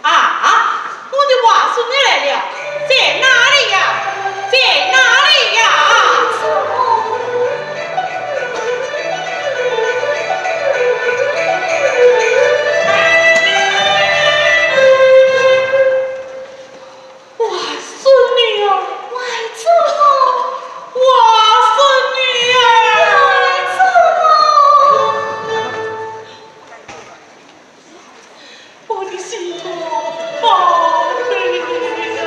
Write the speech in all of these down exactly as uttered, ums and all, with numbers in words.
啊，我的外孙女来了，在哪里呀？在哪里呀？外孙女啊，外祖母，外孙女啊，外祖母。 我的心啊，宝贝呀！是啊。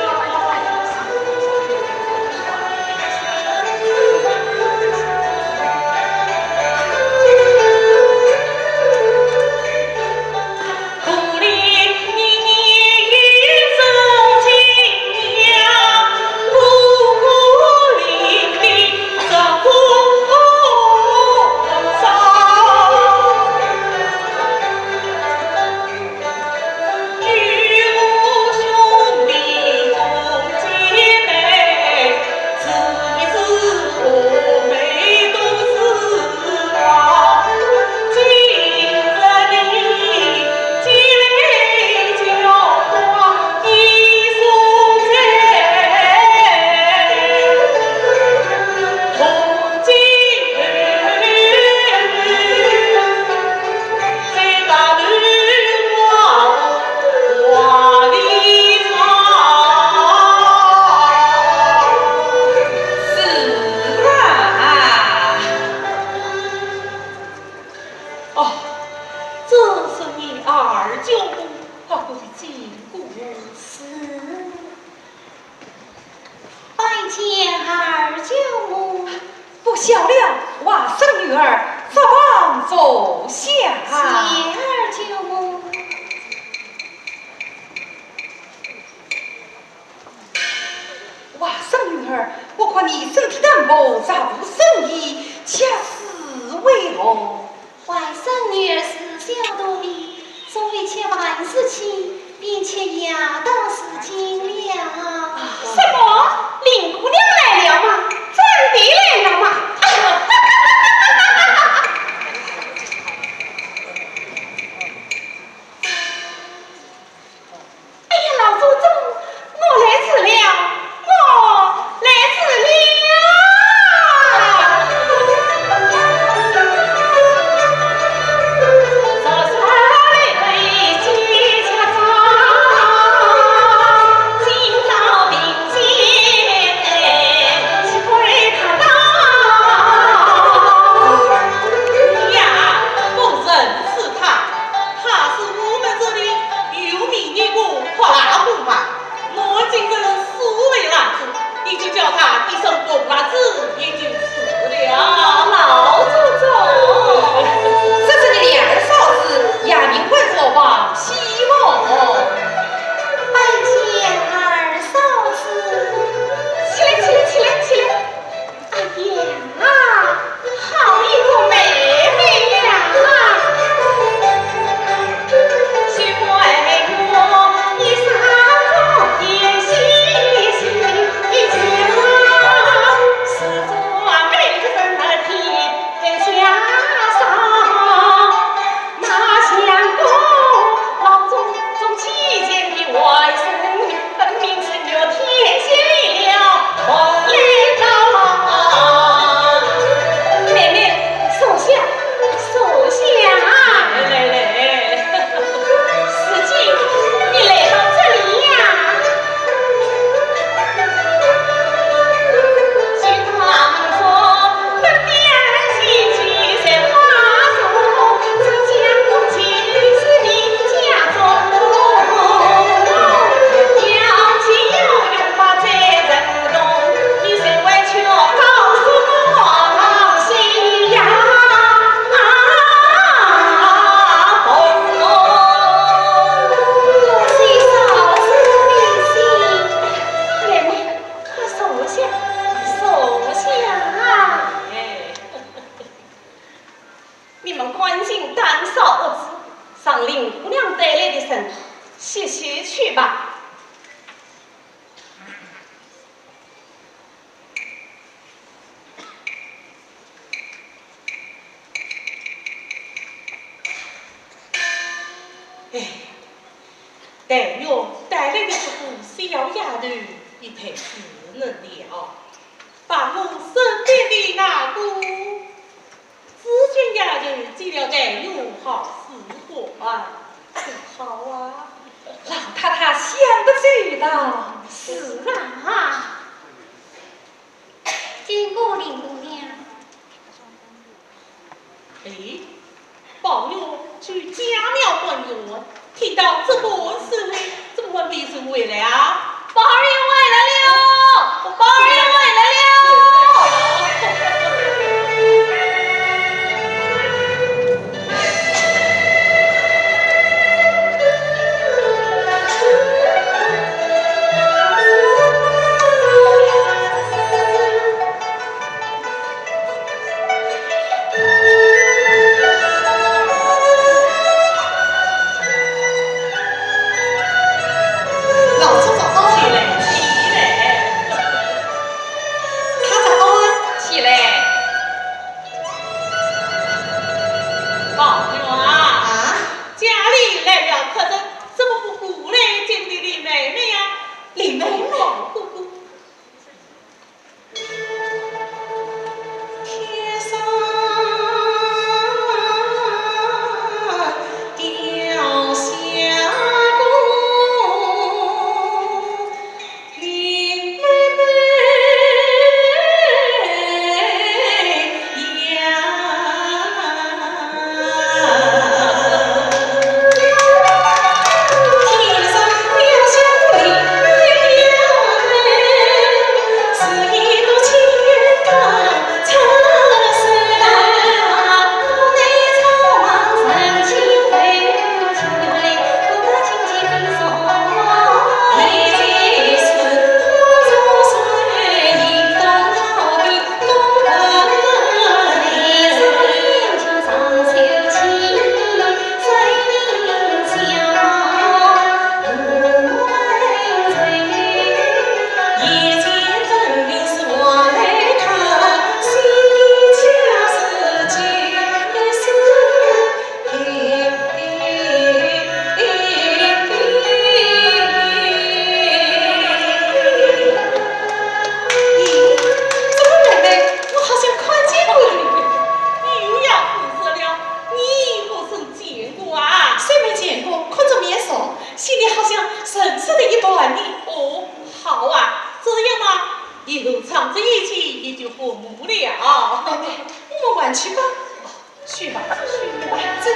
哦，这是你二舅母，好，我的金姑。是。 拜见二舅母。不孝了，外甥女儿，这旁坐下。谢二舅母。外甥女儿，我看你身体单薄，着无生意，家事为何？ 外甥女儿是孝道的，所以吃饭时期便吃药到如今了。什么？林姑娘来了吗？真的来了吗？哎呀，哎呀，老祖宗，我来迟了，我来迟了。呀，不认识他。 他是我们这里有名一个花红嘛。我今日素未来迟，你就叫他一声红辣子，也就是了。老祖宗。这是你的二嫂子，雅名唤作王熙凤。拜见二嫂子。起来，起来，起来，起来。 哎呀，好一个妹妹呀！哎哟，带来的这个小丫头也太稚嫩了，把我身边的那个紫鹃丫头嫁了给我好似花。好啊，老太太想得周到。是啊。见过林姑娘。哎，宝玉去家庙观园，听到这个事情，怎么会变成回来啊？宝二爷回来了，宝二爷回来了。老祖宗哦。起来，起来。他在哦。起来。宝玉啊。啊？家里来了客人，怎么不过来见见林妹妹呀？林妹妹？宝哥哥。 咦，这个妹妹，我好像看见过你。你又要胡说了，你不曾见过啊？虽没见过，看着面熟，心里好像认识的一般呢。哦，好啊，这样嘛，以后常在一起也就和睦了。妹妹，我们玩去吧。 去吧，去吧，走。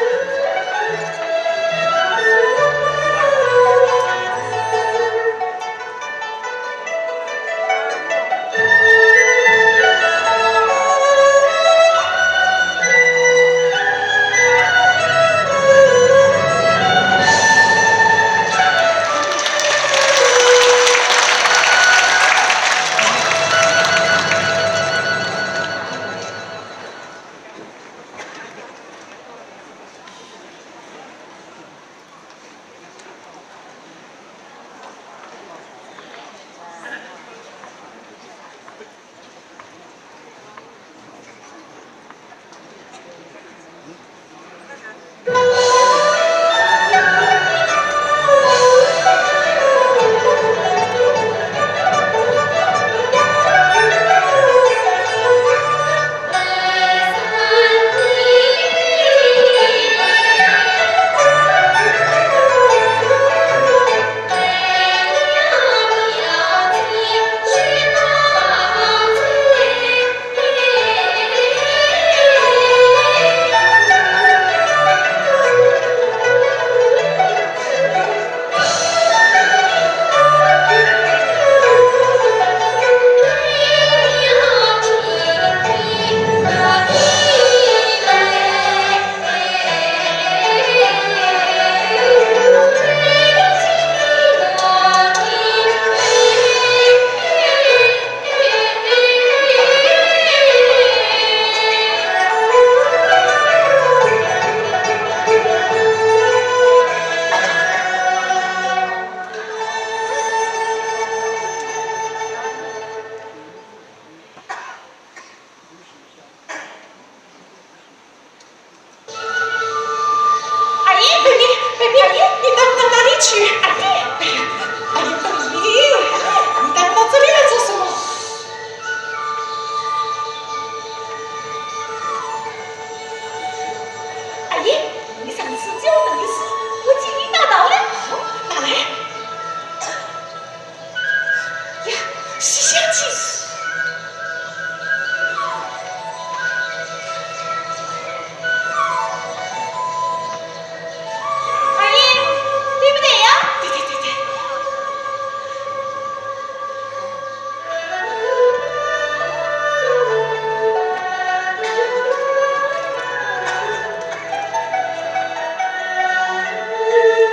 二爷，对不对呀？对对对对。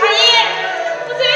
二爷，我走了。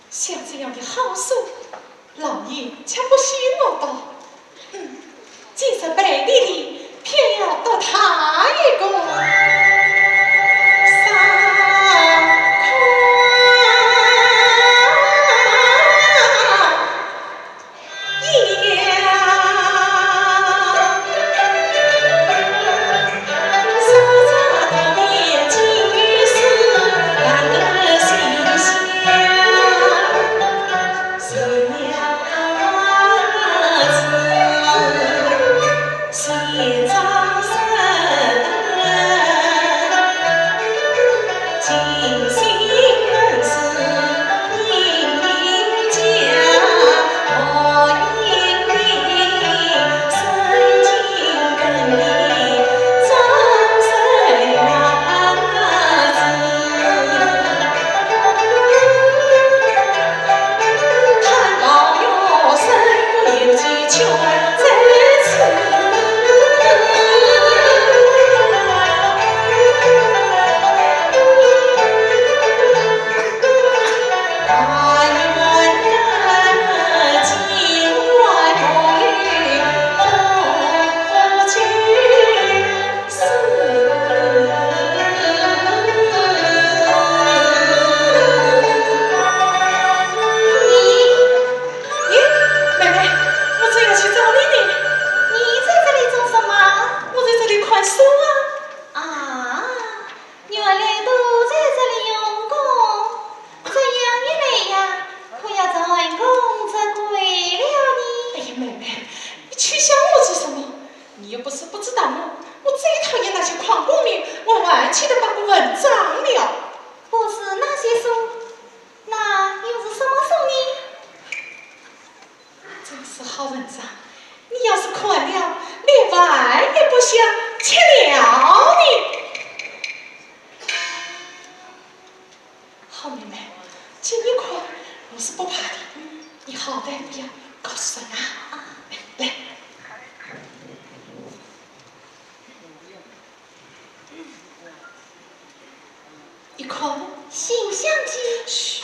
像这样的好书，老爷却不许我读。嗯，今日背地里偏要读他一个。咦，妹妹，我正要去找你呢。你在这里做什么？我在这里看书啊。啊，原来都在这里用功。这样一来呀，可要蟾宫折桂了呢。哎呀，妹妹，你取笑我做什么？你又不是不知道我，我最讨厌那些狂功名，我完全的把个文章了。不是那些书，那又是什么书呢？真是好文章，你要是看了，连饭也不想吃了呢。好妹妹，给你看，我是不怕的，你好歹不要告诉人啊。来，来。 你看，《寻香记》。嘘。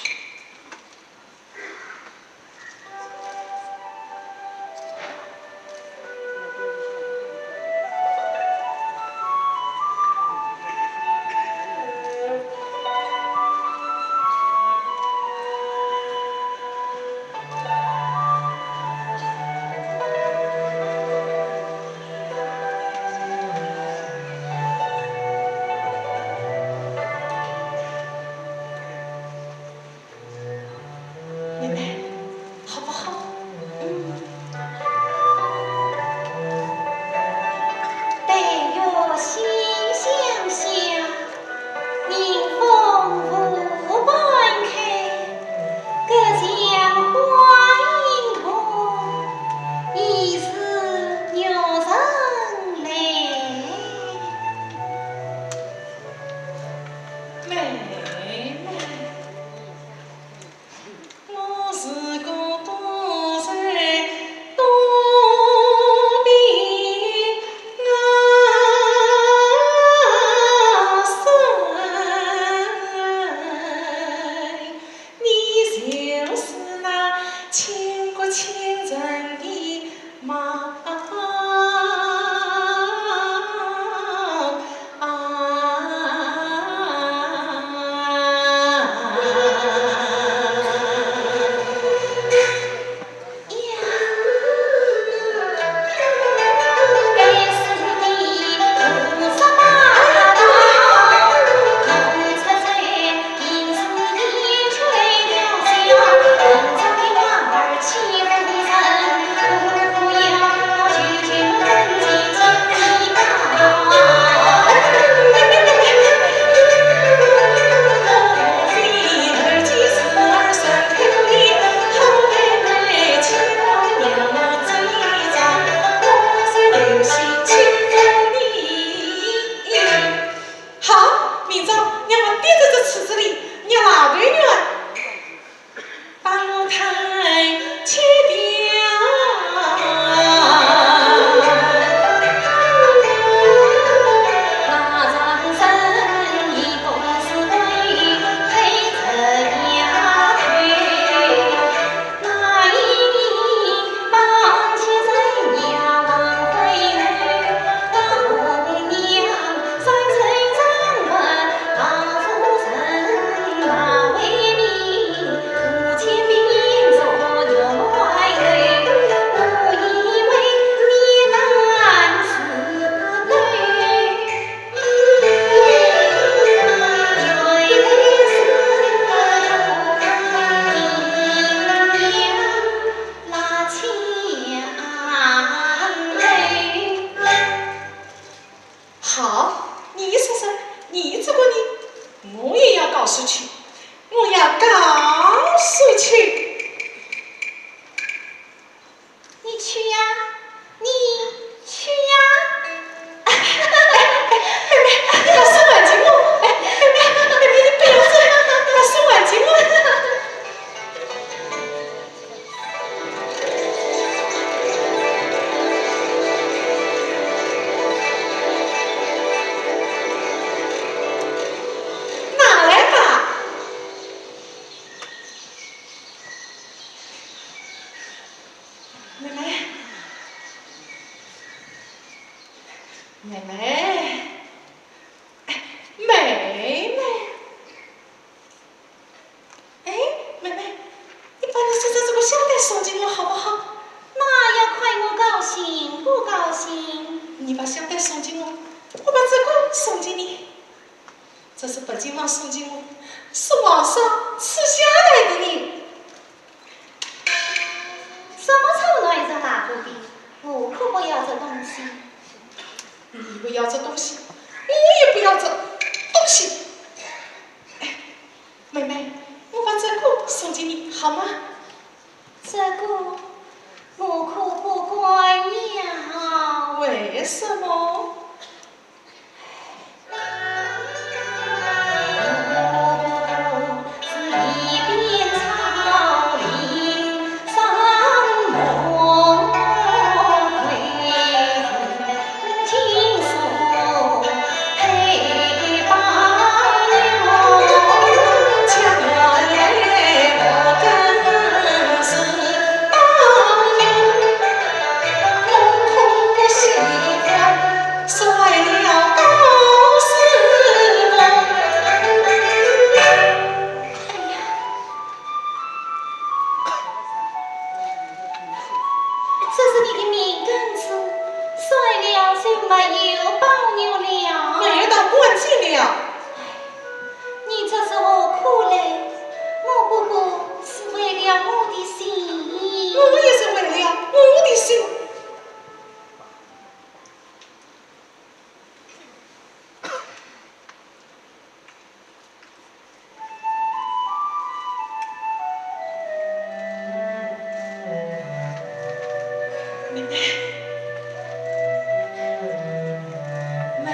妹妹，好不好？嗯。 妹妹，我是出去。你去呀，你去呀。哎，哎，哎，妹妹，你把手还给我。哎，妹妹，妹妹，你不要走，把手还给我。 拿来吧。妹妹，妹妹，哎，妹妹。 哎，妹妹，你把你身上这个香袋送给我好不好？那要看我高兴不高兴。你把香袋送给我，我把这个送给你。这是北静王送给我，是皇上赐下来的呢。什么臭乱子大不的，我可不要这东西。你不要这东西，我也不要这东西。哎， 妹妹，我把这个送给你，好吗？这个我可不敢要。为什么？这是你的命根子，摔了就没有保佑了。没有当官去了。你这是何苦来？我不过是为了我的心。我也是为了我的心。 妹妹，妹妹。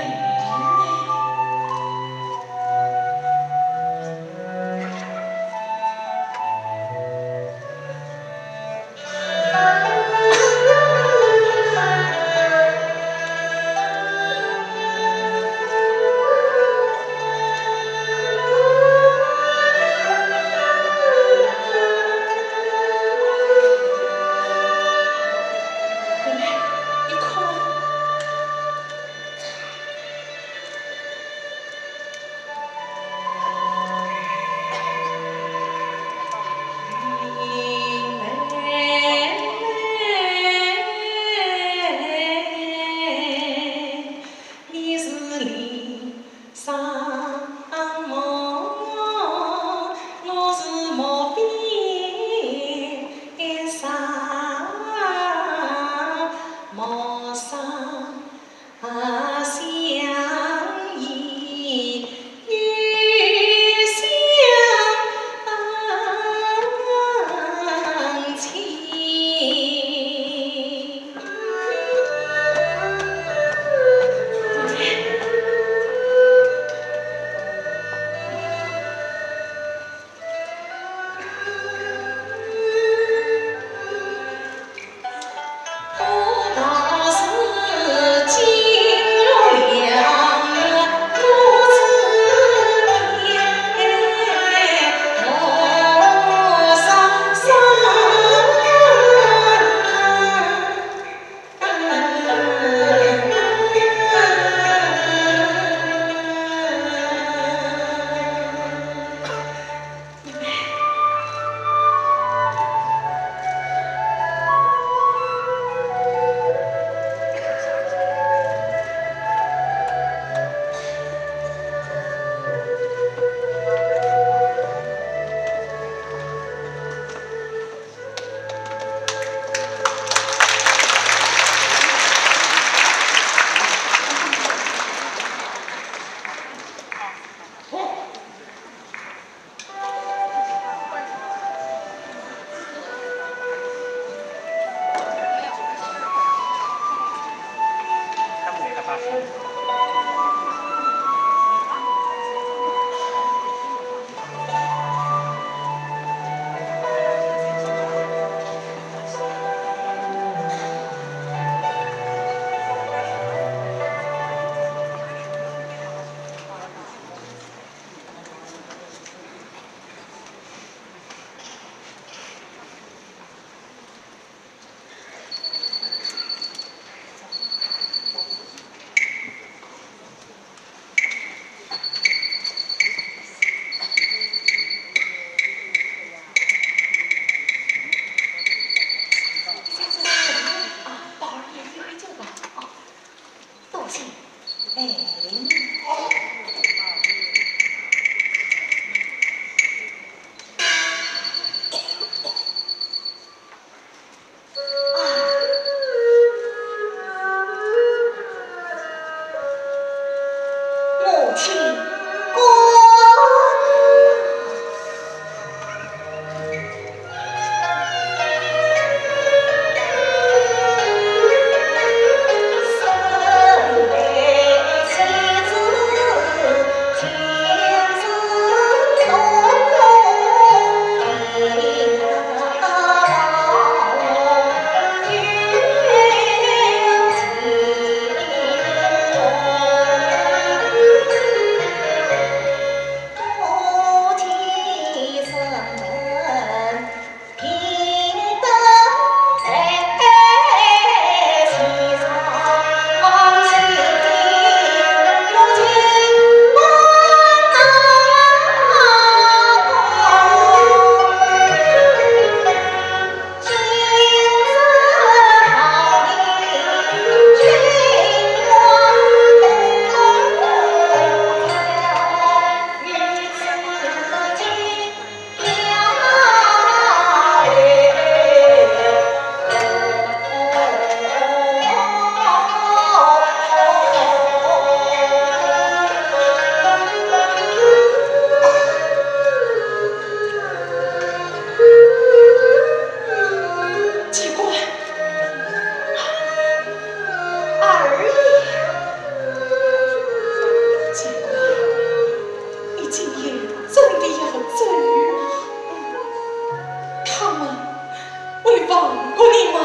过你吗？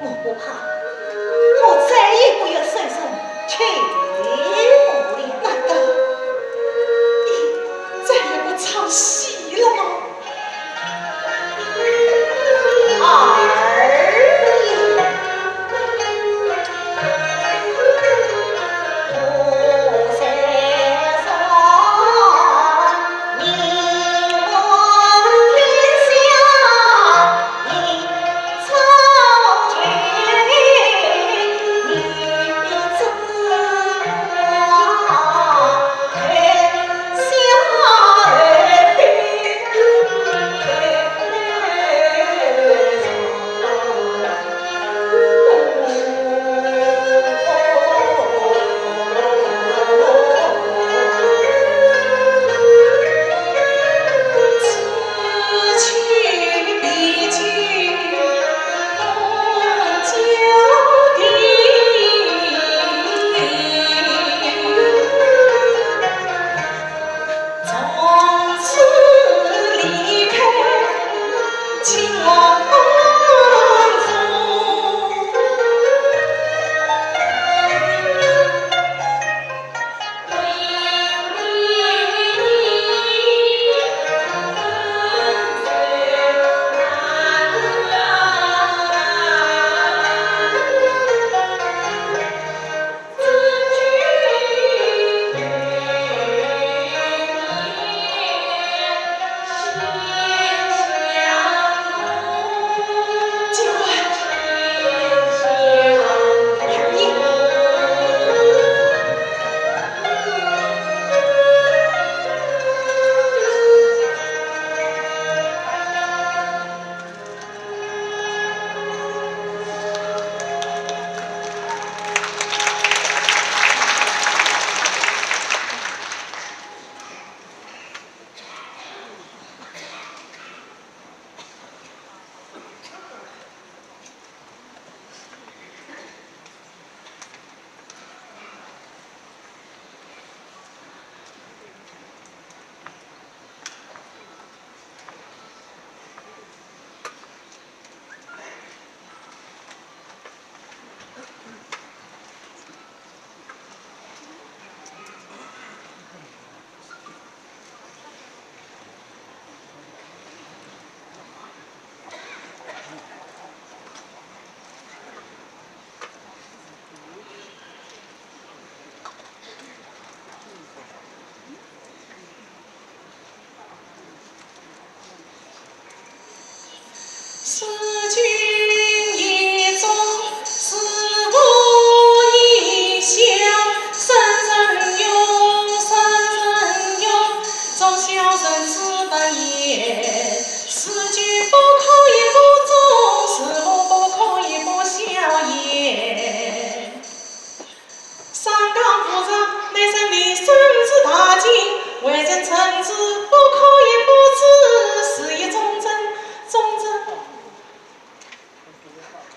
我不怕，我再也不要受人欺负了。难道你再也不唱戏了吗？二爷。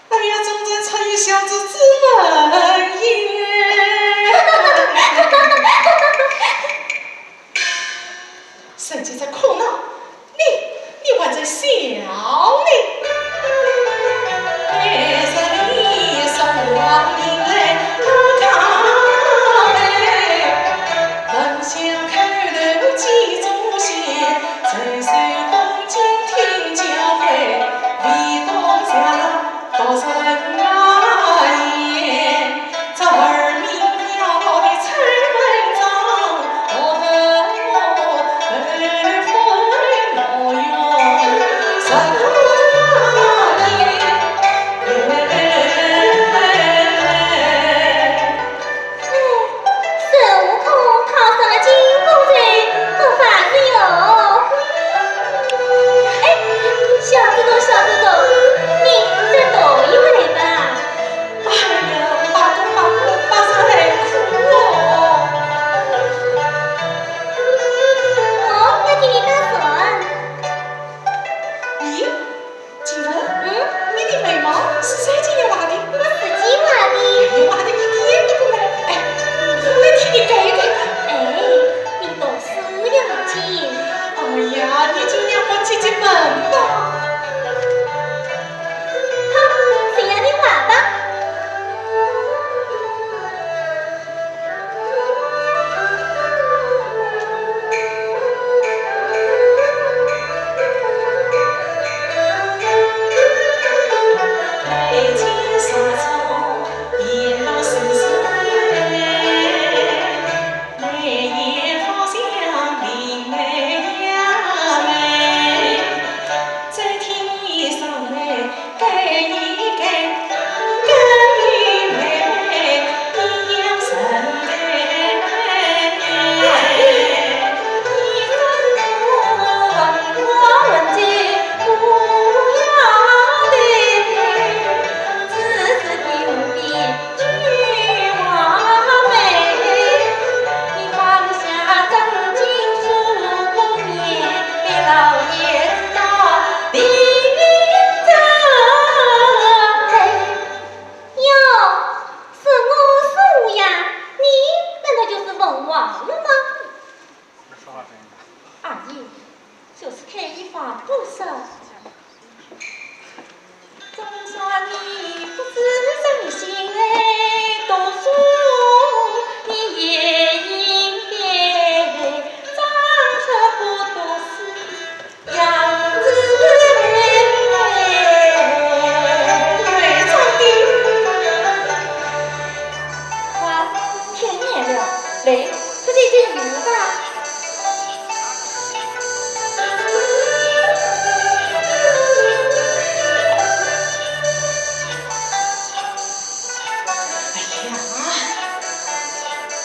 哎呀，忠臣出于小子之门也。臣妾在苦恼，你，你还在笑呢。孙悟空考上了金箍咒，不法子哟。哎，小祖宗，小祖宗，你再读一回来吧。哎呀，八公八婆，八十来苦哦。哦，要替你打算。咦？ 请问，嗯？你的眉毛是谁给你画的？我自己画的。你画得一点都不美。哎，我来替你改一改吧。哎，你读书要紧。哎呀，你就让我解解闷吧。一发不少。总说你不知人心哎，读书你也应该，长者不读书，养子哎。对，长的。啊，天亮了，来，出去去游吧。 哎呀，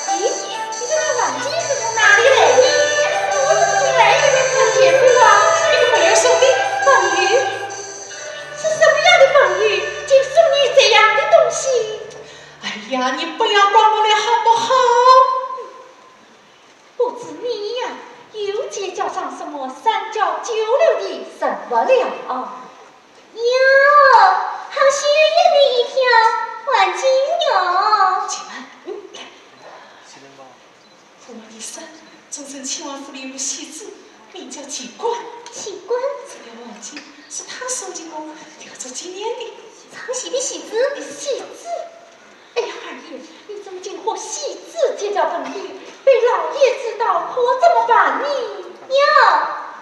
咦，你这个玩具是从哪里来的？我怎么从来没有看见过啊？你的朋友送的。朋友？是什么样的朋友？竟送你这样的东西？哎呀，你不要管我了好不好？ 不知你呀，又结交上什么三教九流的人物了？哟，好心人的一条，还真有。且慢，嗯，来。这位女士，中正亲王府里有个戏子，名叫季官。季官？这条围巾是他送给我，留作纪念的。唱戏的戏子？戏子？ 哎呀，二爷，你怎么竟和戏子结交朋友，被老爷知道可怎么办呢？哟，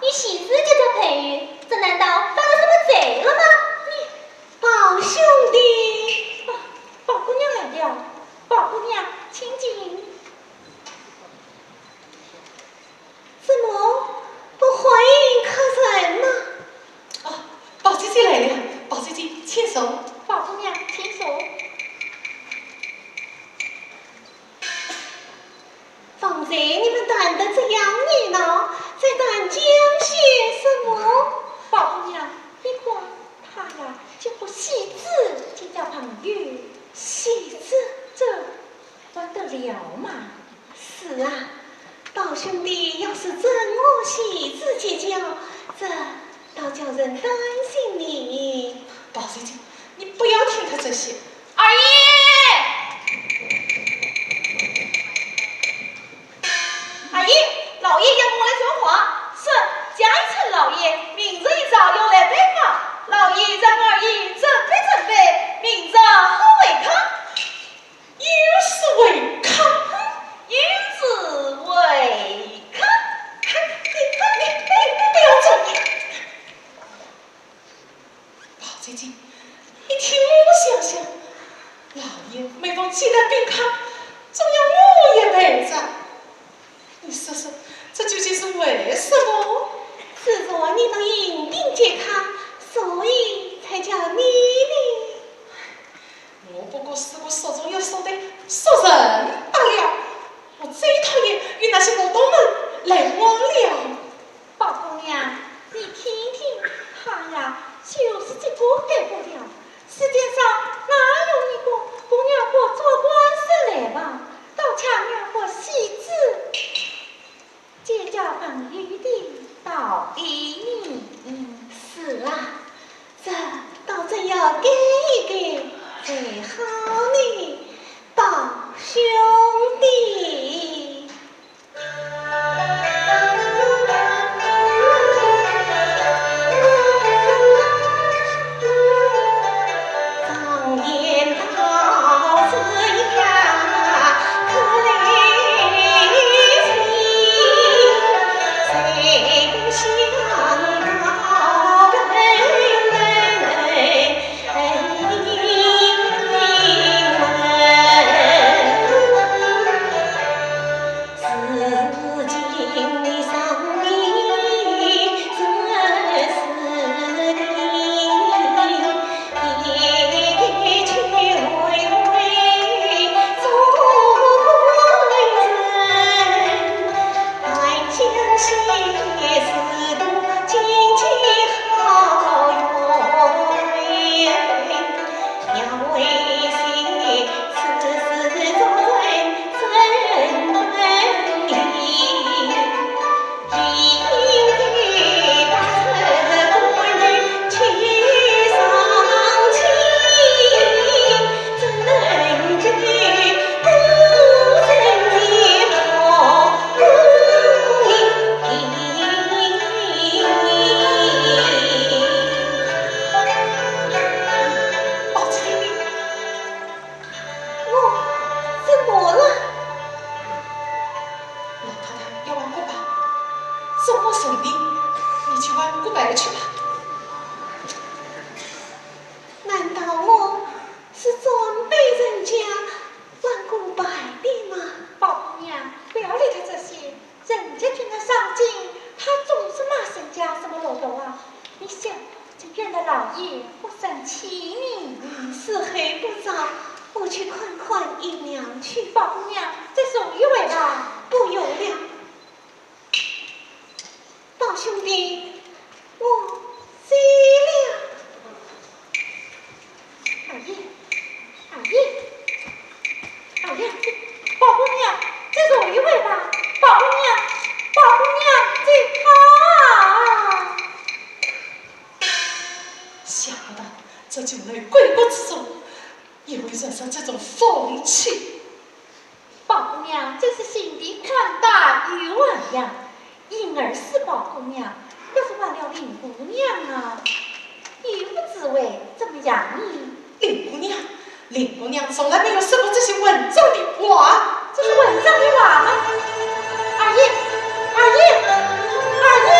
与戏子结交朋友，这难道犯了什么罪了吗？你，宝兄弟。啊，宝姑娘来了，宝姑娘，请进。 怎么不欢迎客人吗？哦，宝姐姐来了，宝姐姐，请坐。宝姑娘，请坐。方才你们谈得这样热闹，在谈讲些什么？宝姑娘，你看，他呀，就和戏子结交朋友。戏子？这 还得了吗？是啊，宝兄弟要是真和戏子结交，这倒叫人担心呢。宝姐姐，你不要听他这些。二爷！二爷，老爷要我来传话，说嘉义城老爷明日一早要来拜访，老爷让二爷准备准备，明日好会客。 又是会客，又是会客。你，你，你不要走！宝姐姐，你听我想想，老爷每逢接待宾客，总要我也陪着。 你说说，这究竟是为什么？自从你同银兵结客，所以才叫你呢。我不过是个俗中又俗的俗人罢了，我最讨厌与那些古董们来往了。宝姑娘，你听听，他呀，就是这个改不了。 世界上哪有一个不愿和做官人来往，倒恰愿和戏子结交朋友的道理呢？是啊，这倒真要改一改才好呢，宝兄弟。白了去吧。难道我是专被人家挽过白的吗？宝姑娘，不要理他这些，人家君子上进，他总是骂人家什么喽啰啊。你想，这院的老爷不生气呢。时候不早，我去看看姨娘去。宝姑娘，再坐一会吧。不用了。 宝兄弟，我走了。二爷，二爷，二爷，宝姑娘，再坐一会吧。宝姑娘，宝姑娘，走开。想不到这九楼闺阁之中，也会染上这种风气。 宝姑娘真是心地宽大又涵养，因而是宝姑娘，要是换了林姑娘啊，又不知会怎么样呢？林姑娘，林姑娘从来没有说过这些文章的话。这是文章的话吗？二爷，二爷，二爷！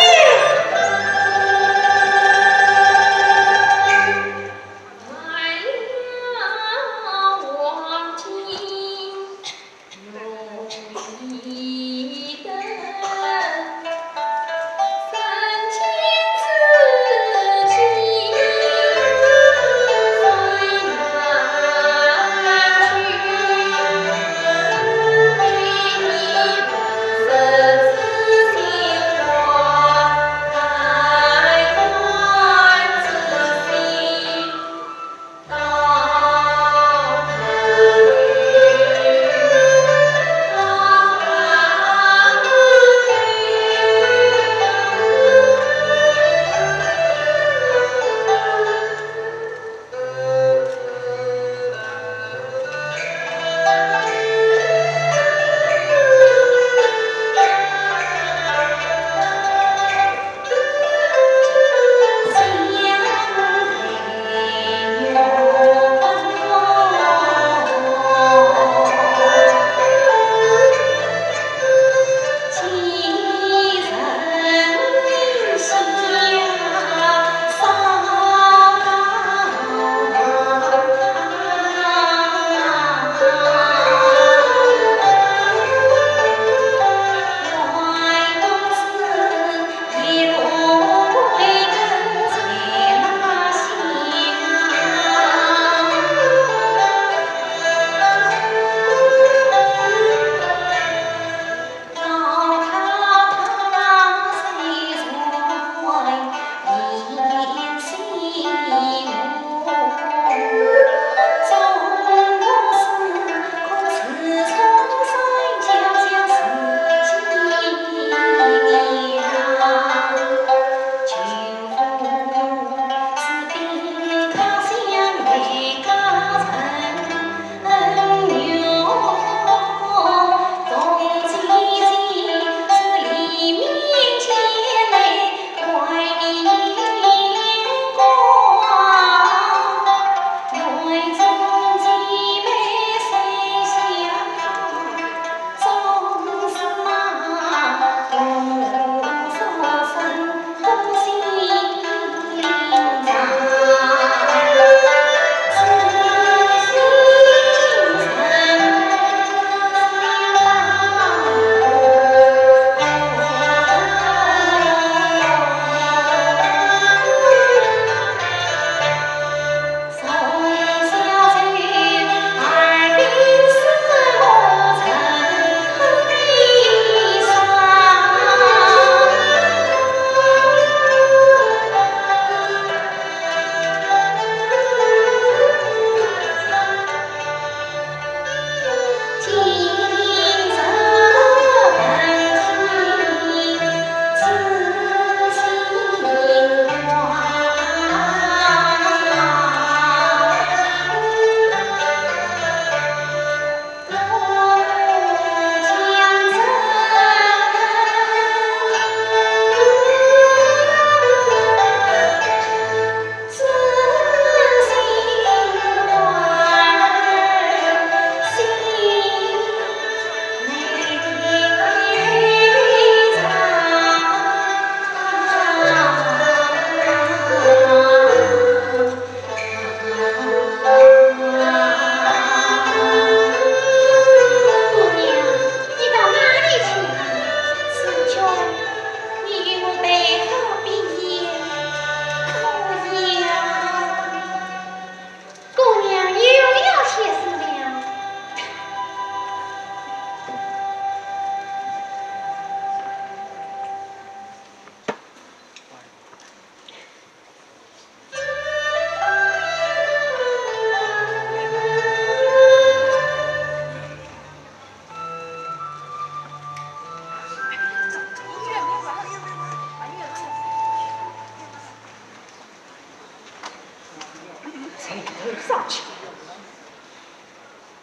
抬头上去，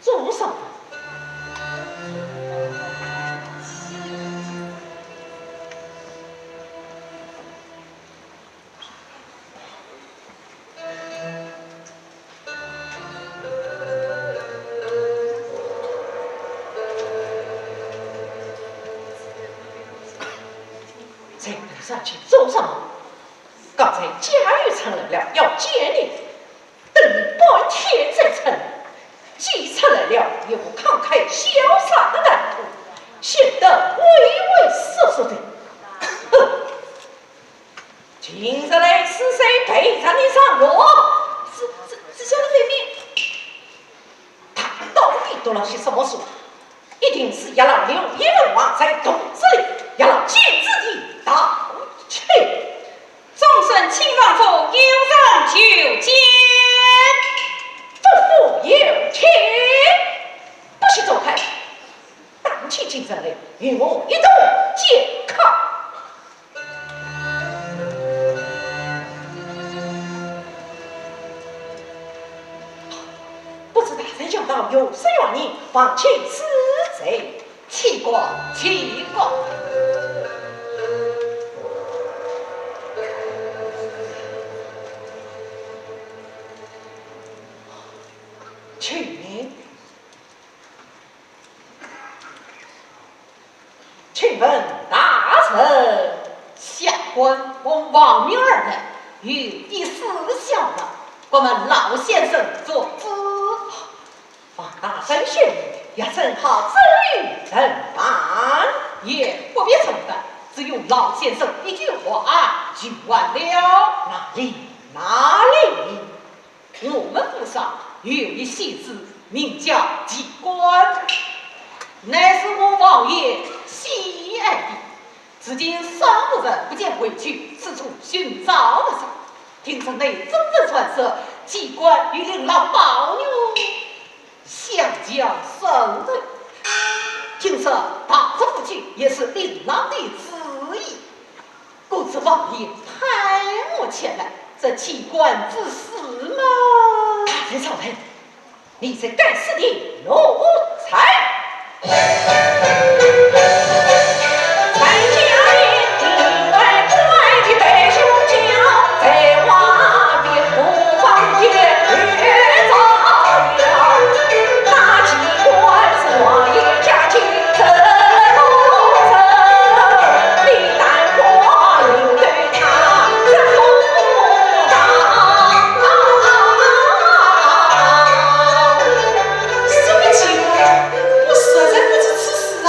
做啥？抬头上去做啥？刚才家有承人了，要见你。 等你半天再出来，既出来了也不慷慨潇洒的谈吐，显得畏畏缩缩的。哼，今日来是谁陪着你上路？是，是，是小的妹妹。她到底读了些什么书？一定是压了刘一文王在肚子里，压了见子的道气。 众生请王父有人求见。不负有情，不许走开，打起精神来，与我一同见客。不知大人驾到，有失远迎，望请恕罪。 请过，请过。请，请问大人。下官奉王命而来，有一事相问，敢问老先生做主。 王大人宣布，学生好周瑜承办。也不必承办，只用老先生一句话就完了。哪里，哪里？我们府上有一戏子，名叫季观，乃是我王爷喜爱的。 至今三五日不见回去，四处寻找不着。听说内中人传说，季观与令郎抱玉，相交甚投。听说到这府去也是令郎的主意。故此王爷派我前来，这季观之事嘛。大人稍等， 你这该死的奴才！什么季观？我实在不知此事啊！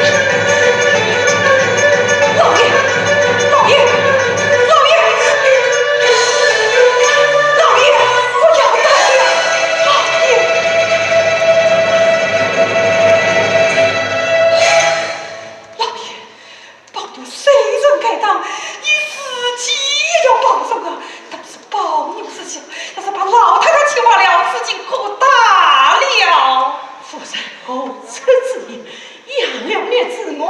老爷，老爷，老爷，老爷，不要打了，老爷。老爷， 帮奴虽然该当，你自己也要保重啊！但是保你不是小，要是把老太太气坏了，事情可大了。夫人何出此言？养了孽子我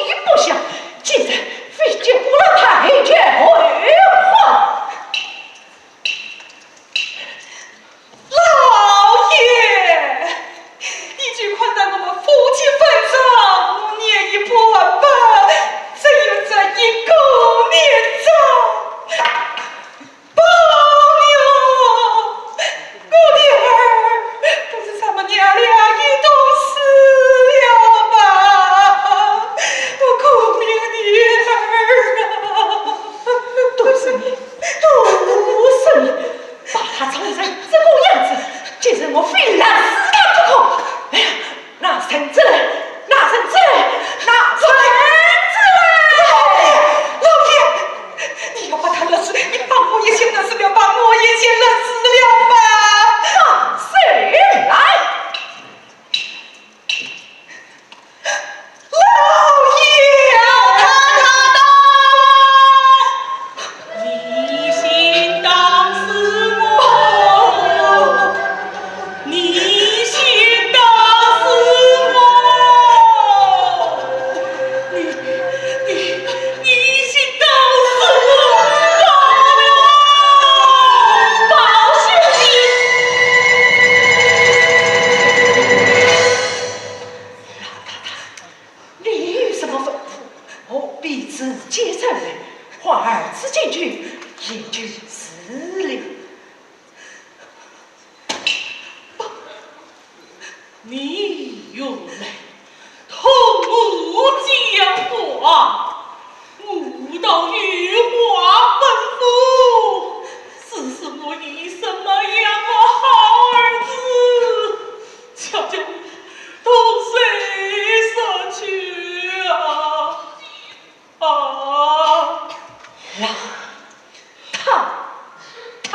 也不孝，今日非救了太君何话？ 老爷，你就看在我们夫妻份上，我念一半吧，只有这一个念头。宝玉，我的儿，不知怎么娘俩一同死了吧？我苦命的儿啊！都是你，都是你！ 把他宠成这个样子，今日我非勒死他不可！哎呀，拿绳子来，拿绳子来，拿绳子来！老爷，老爷，你要把他勒死，你把我也先勒死了，把我也先勒死了吧！放手来！ 老爷！老太太到！你先打死我！你先打死我！你，你，你先打死我！宝兄弟！老太太， 你有什么吩咐，我必直接传来。唤儿子进去，也就是了。你原来同我讲话，我倒有话吩咐，只是我有什么样的好儿子， 恰叫同谁说去啊？啊！老太太，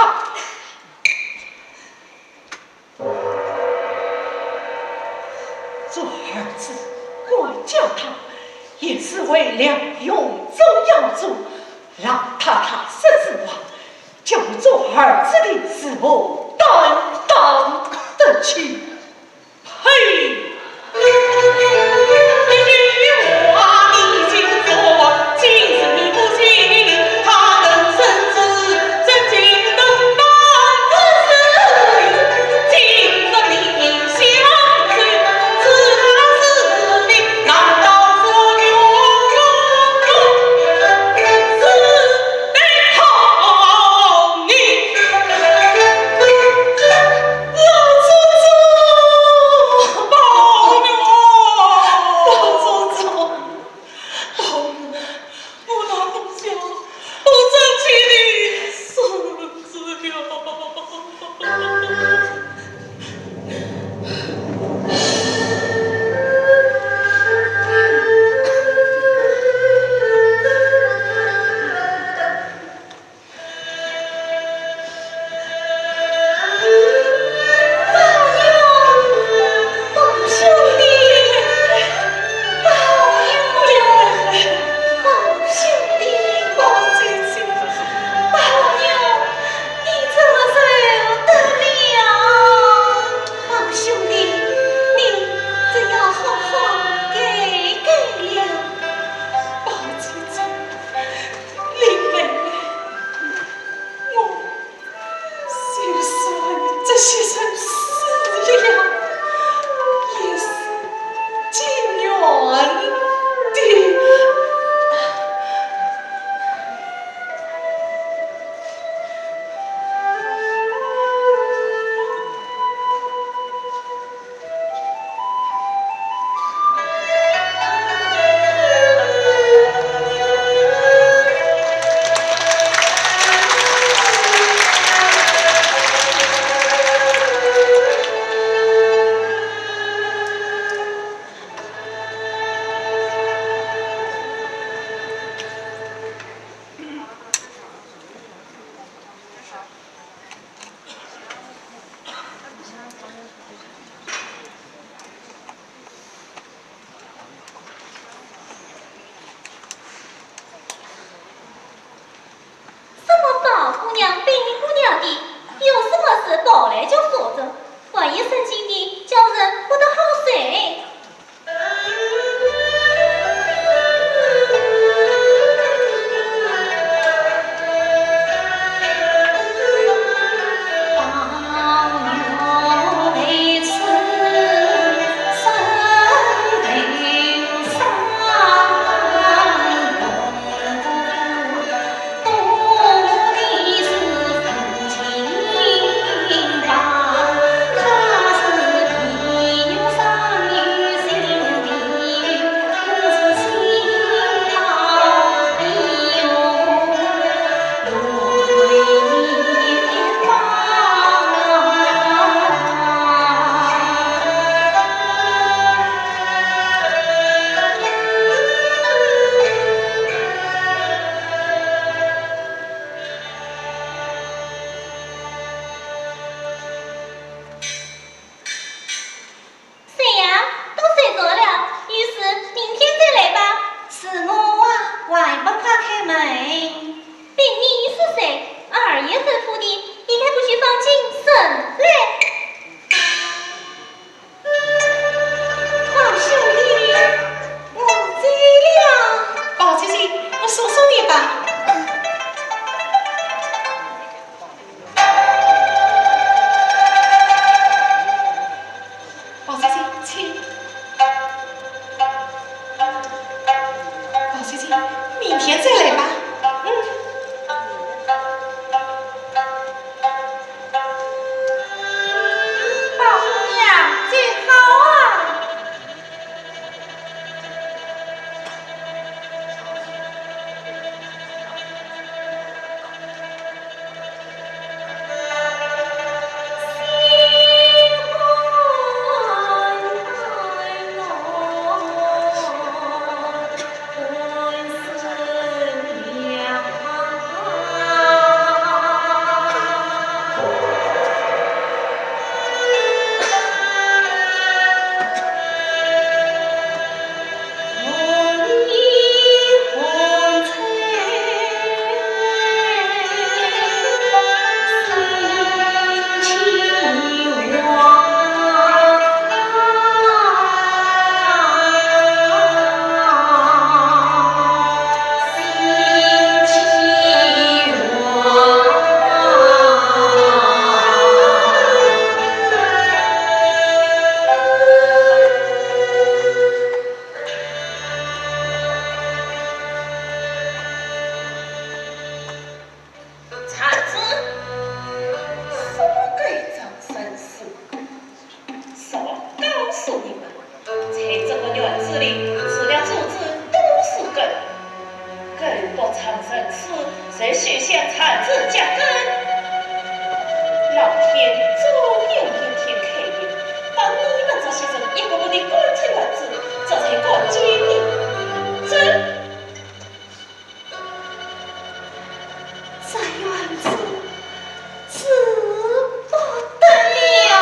做儿子管教他，也是为了荣宗耀祖。老太太说实话，叫我做儿子的如何担当得起？ 呸！做人嘛，在这个院子里，除了做子都是狗。狗不藏身处，谁许仙藏子脚跟？老天总有一天开眼，把你们这些人一个个地赶出院子，这才敢见你。走。 这院子住不得了。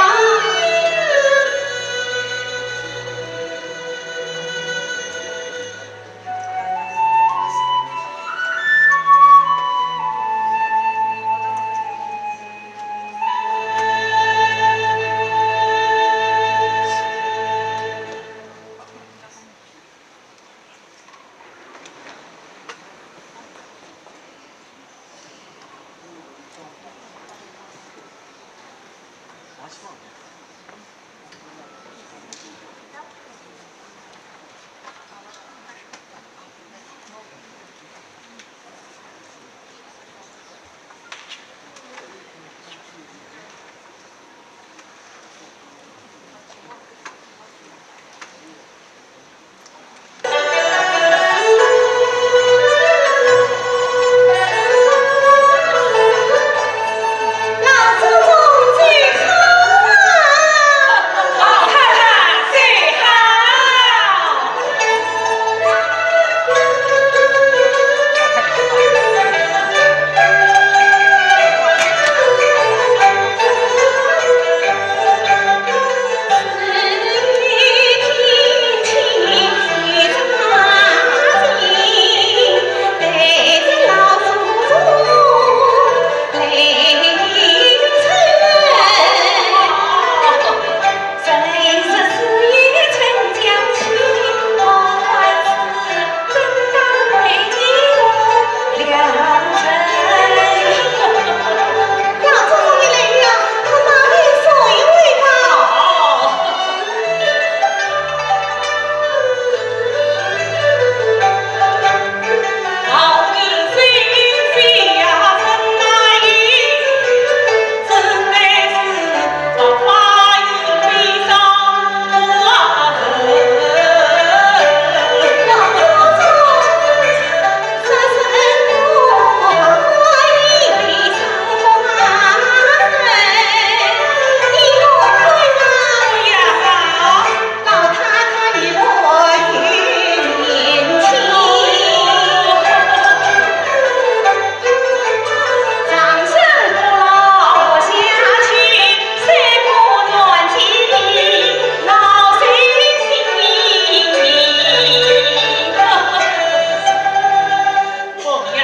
王爷，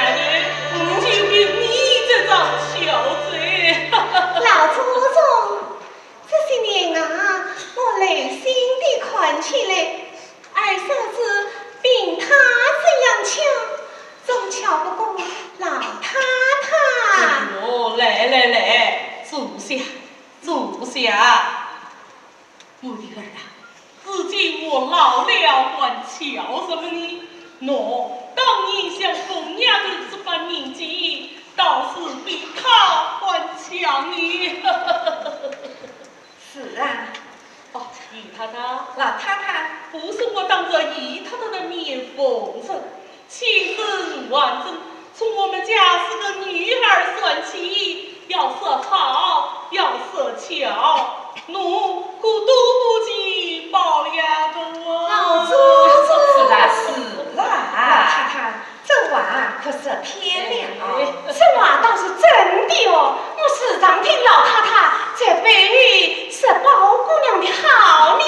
就凭你这张小嘴。老祖宗，这些年啊，我留心地看起来，二嫂子病态怎样巧，总巧不过老太太。哦，来来来，坐下，坐下。 我的儿啊，如今我老了还巧什么呢？喏，当年像凤丫头这般年纪，倒是比她还巧呢。是啊。哦，姨太太。老太太。不是我当着姨太太的面奉承， 请示完整，从我们家四个女儿算起，要说好，要说巧，侬可多多去包养个啊。老祖宗。是啦，是啦。老太太，这话可是骗了。哎。这话倒是真的哦，我时常听老太太在背后说包姑娘的好呢。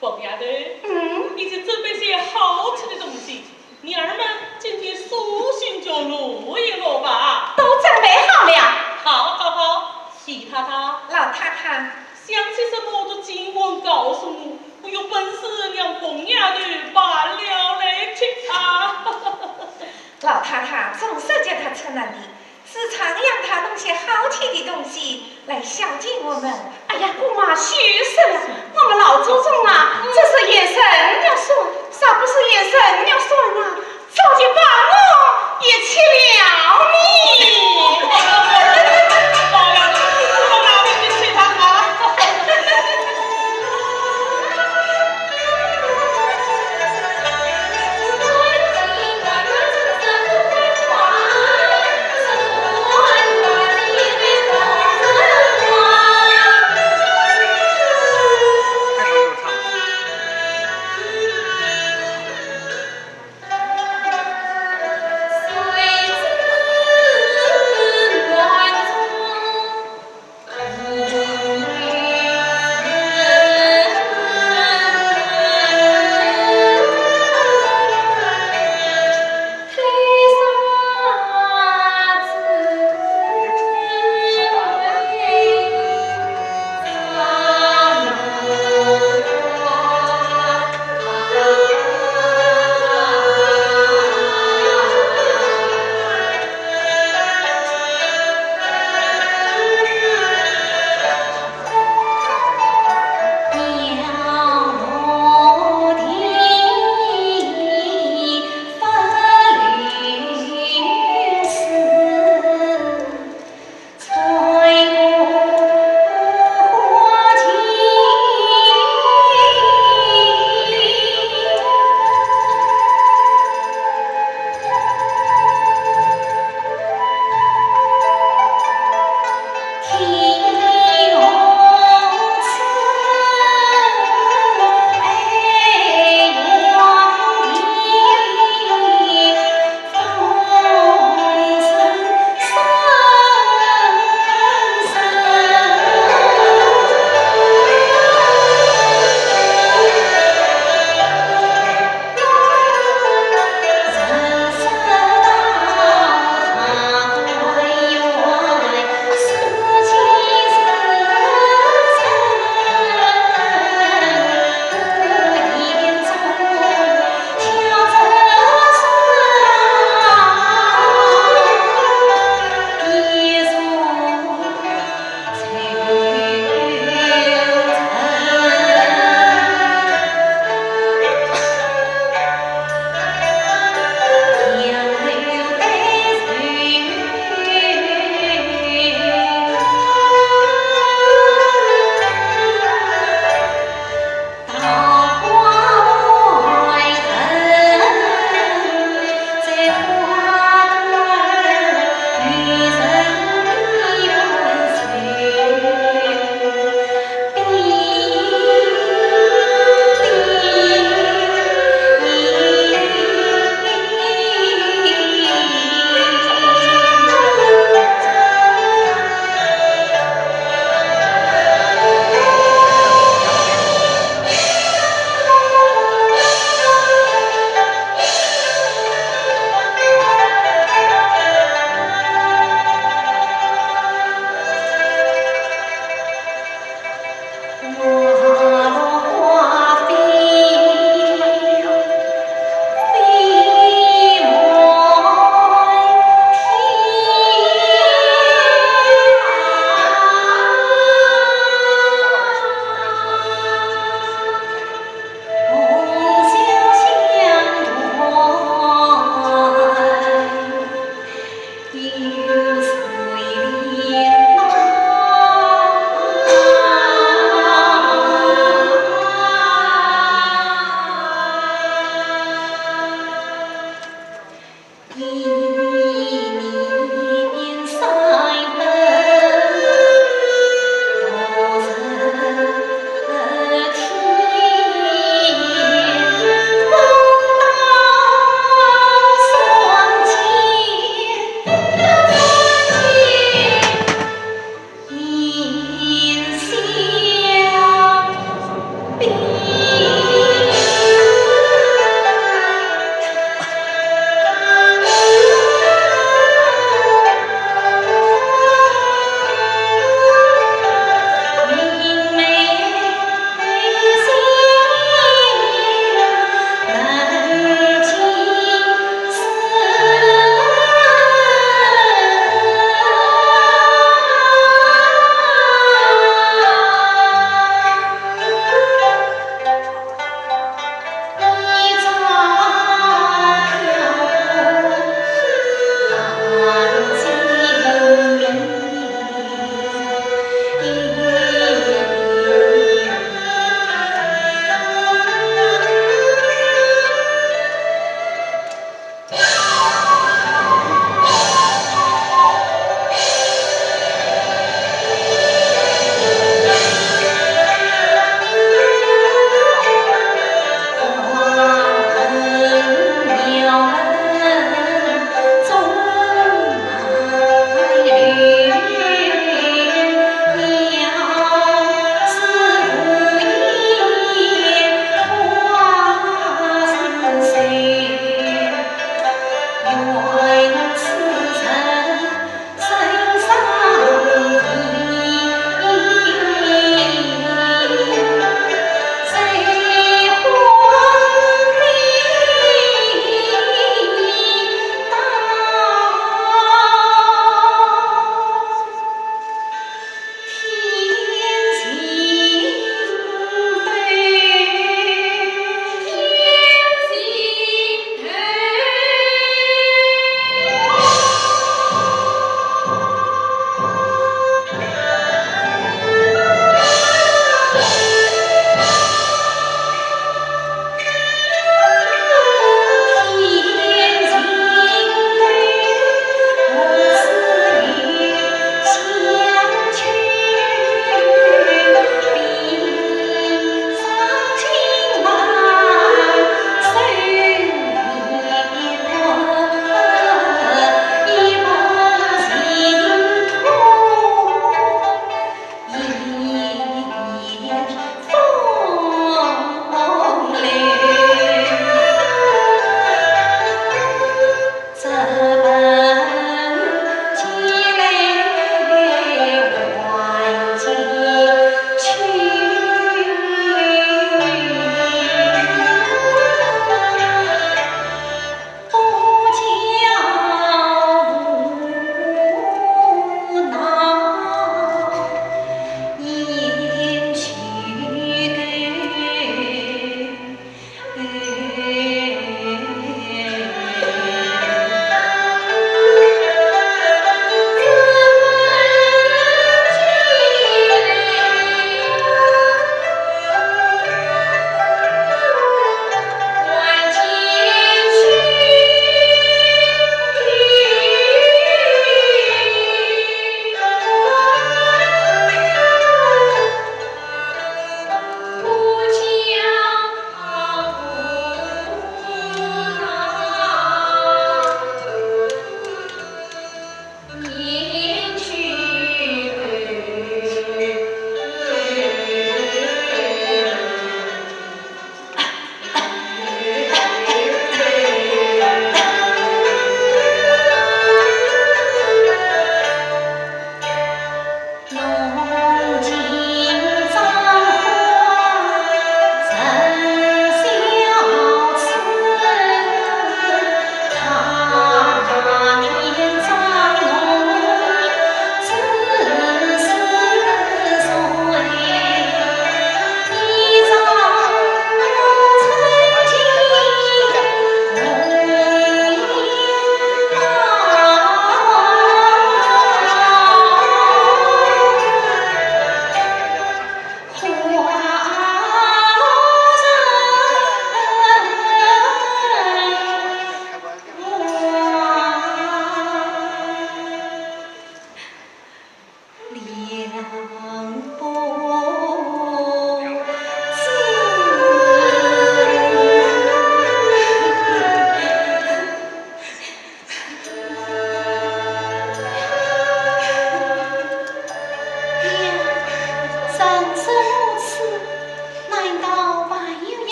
凤丫头，嗯？你去准备些好吃的东西，女儿们今天苏醒就乐一乐吧。都准备好了。好，好，好，喜太太。老太太。想吃什么都尽管告诉我，我有本事让凤丫头办了来吃啊。老太太总是叫她吃难的， 时常让她弄些好吃的东西来孝敬我们。哎呀，姑妈休说了，我们老祖宗啊，这是也人要算，啥不是也人要算啊？早就把我也吃了呢。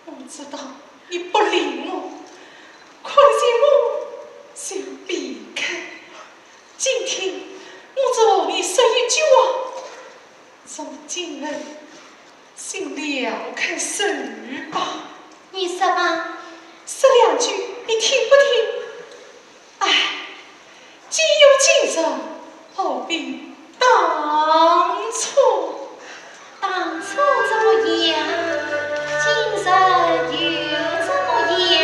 我知道你不理我，看见我就避开。今天我只和你说一句话，从今后就了开手吧。你说吧。说两句你听不听？唉，既有今日，何必当初？当初怎么样？今日又怎么样？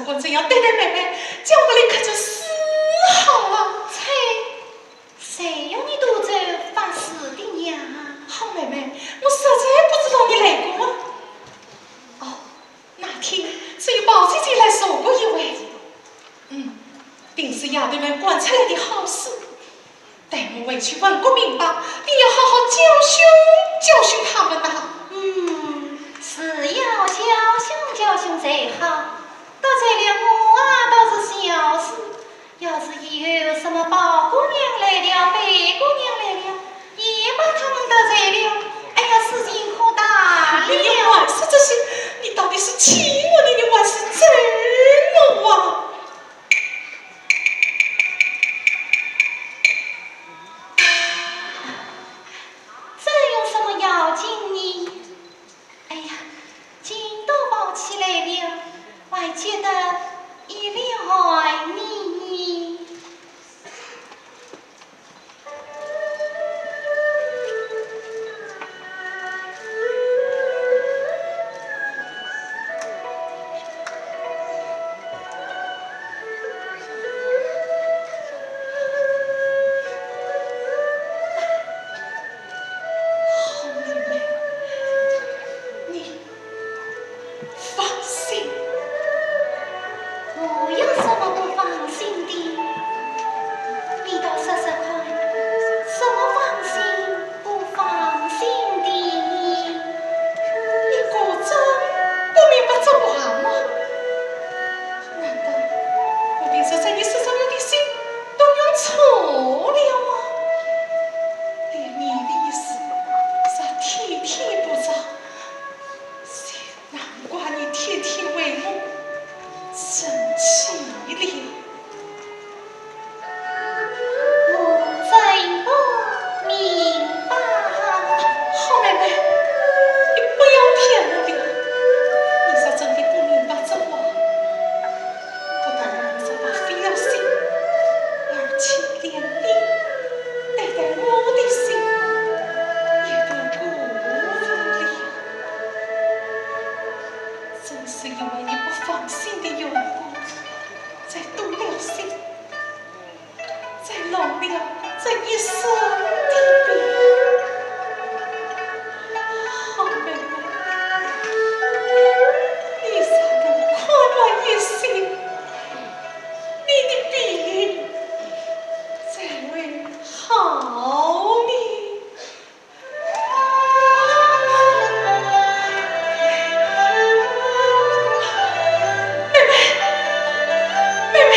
官怎样对待妹妹，叫我来看这丝毫啊！切，谁要你多嘴发誓的呀？好妹妹，我实在不知道你来过。哦，那天只有宝姐姐来坐过一回。嗯，定是丫头们管出来的好事。 待我回去问个明白，你要好好教训教训他们呐。嗯，是要教训教训才好，得罪了我啊，倒是小事。要是以后什么宝姑娘来了，贝姑娘来了，也把他们得罪了，哎呀，事情可大了。你还说这些，你到底是气我呢，你还是咒我啊？ 这有什么要紧呢？哎呀，劲都跑起来了，还觉得一粒寒呢。 好妹妹，你放心。我有什么不放心的？你倒说说看，什么放心不放心的？你果真不明白这话吗？难道我平时在你身上用的心都用错了吗？连你的意思，啥天天不着，难怪你天天为我生气了。我真不明白。好妹妹，你不要骗我了。你若真的不明白这话，不但让我这把飞了心，而且连你对待我的心也都辜负了。 正是因为你不放心的缘故，才动了心，才浪了这一生的病。好妹妹，你若能宽容一些，你的病才会好呢。 妹妹，妹妹，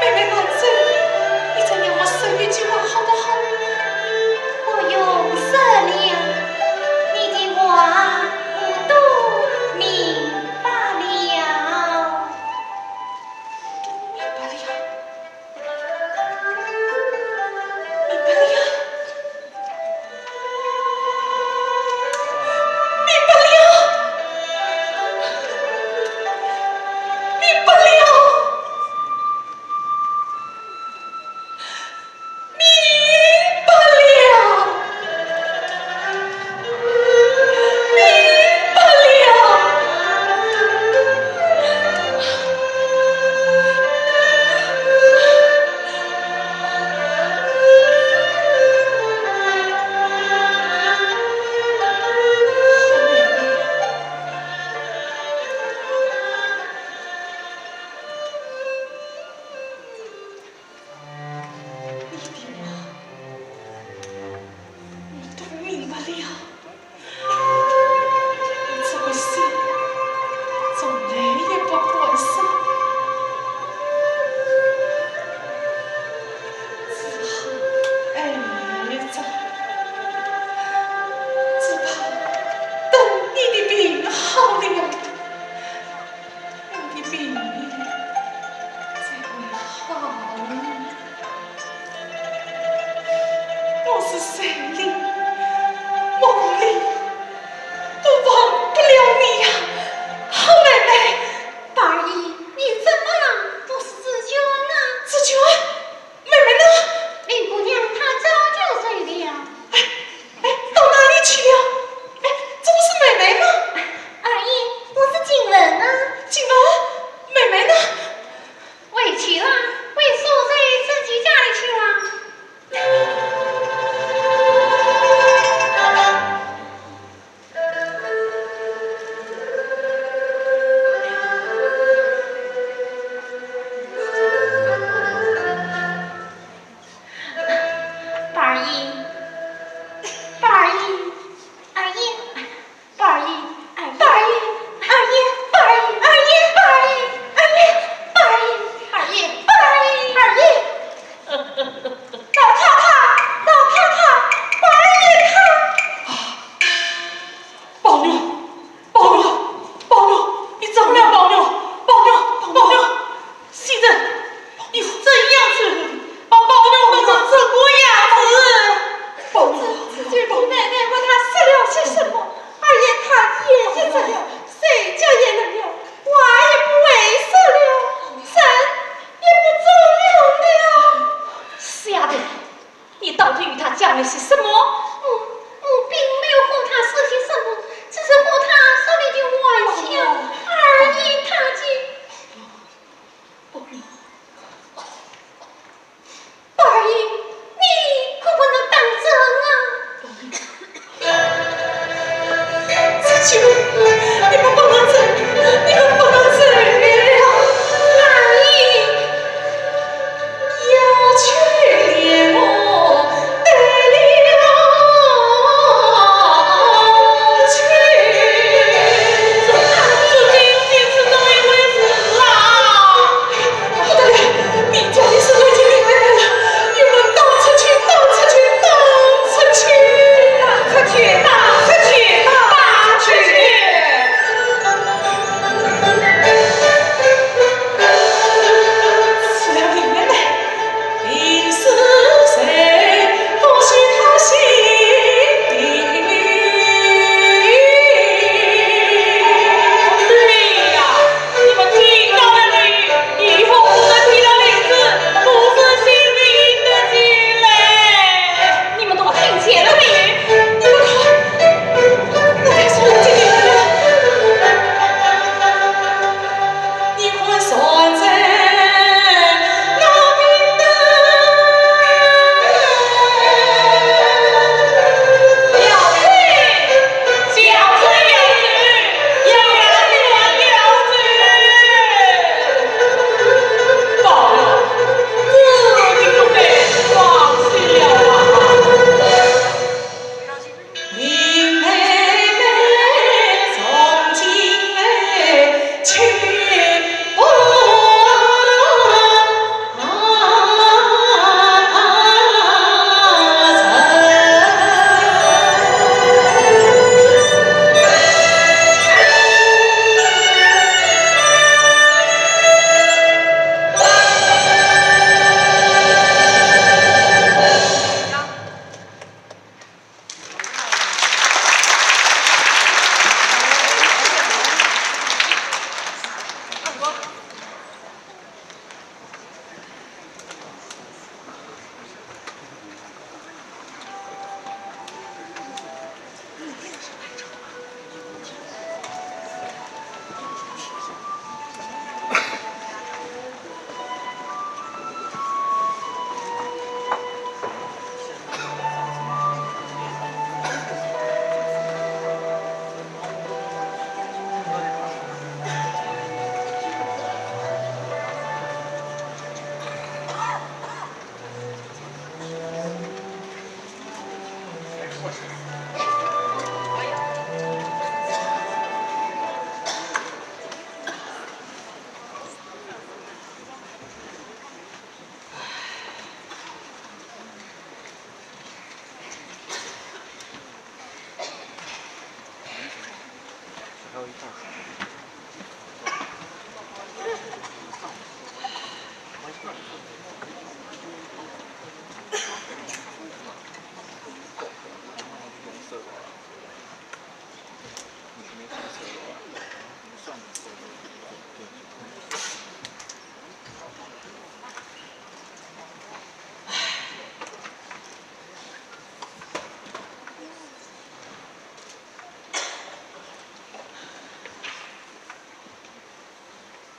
妹妹，慢走。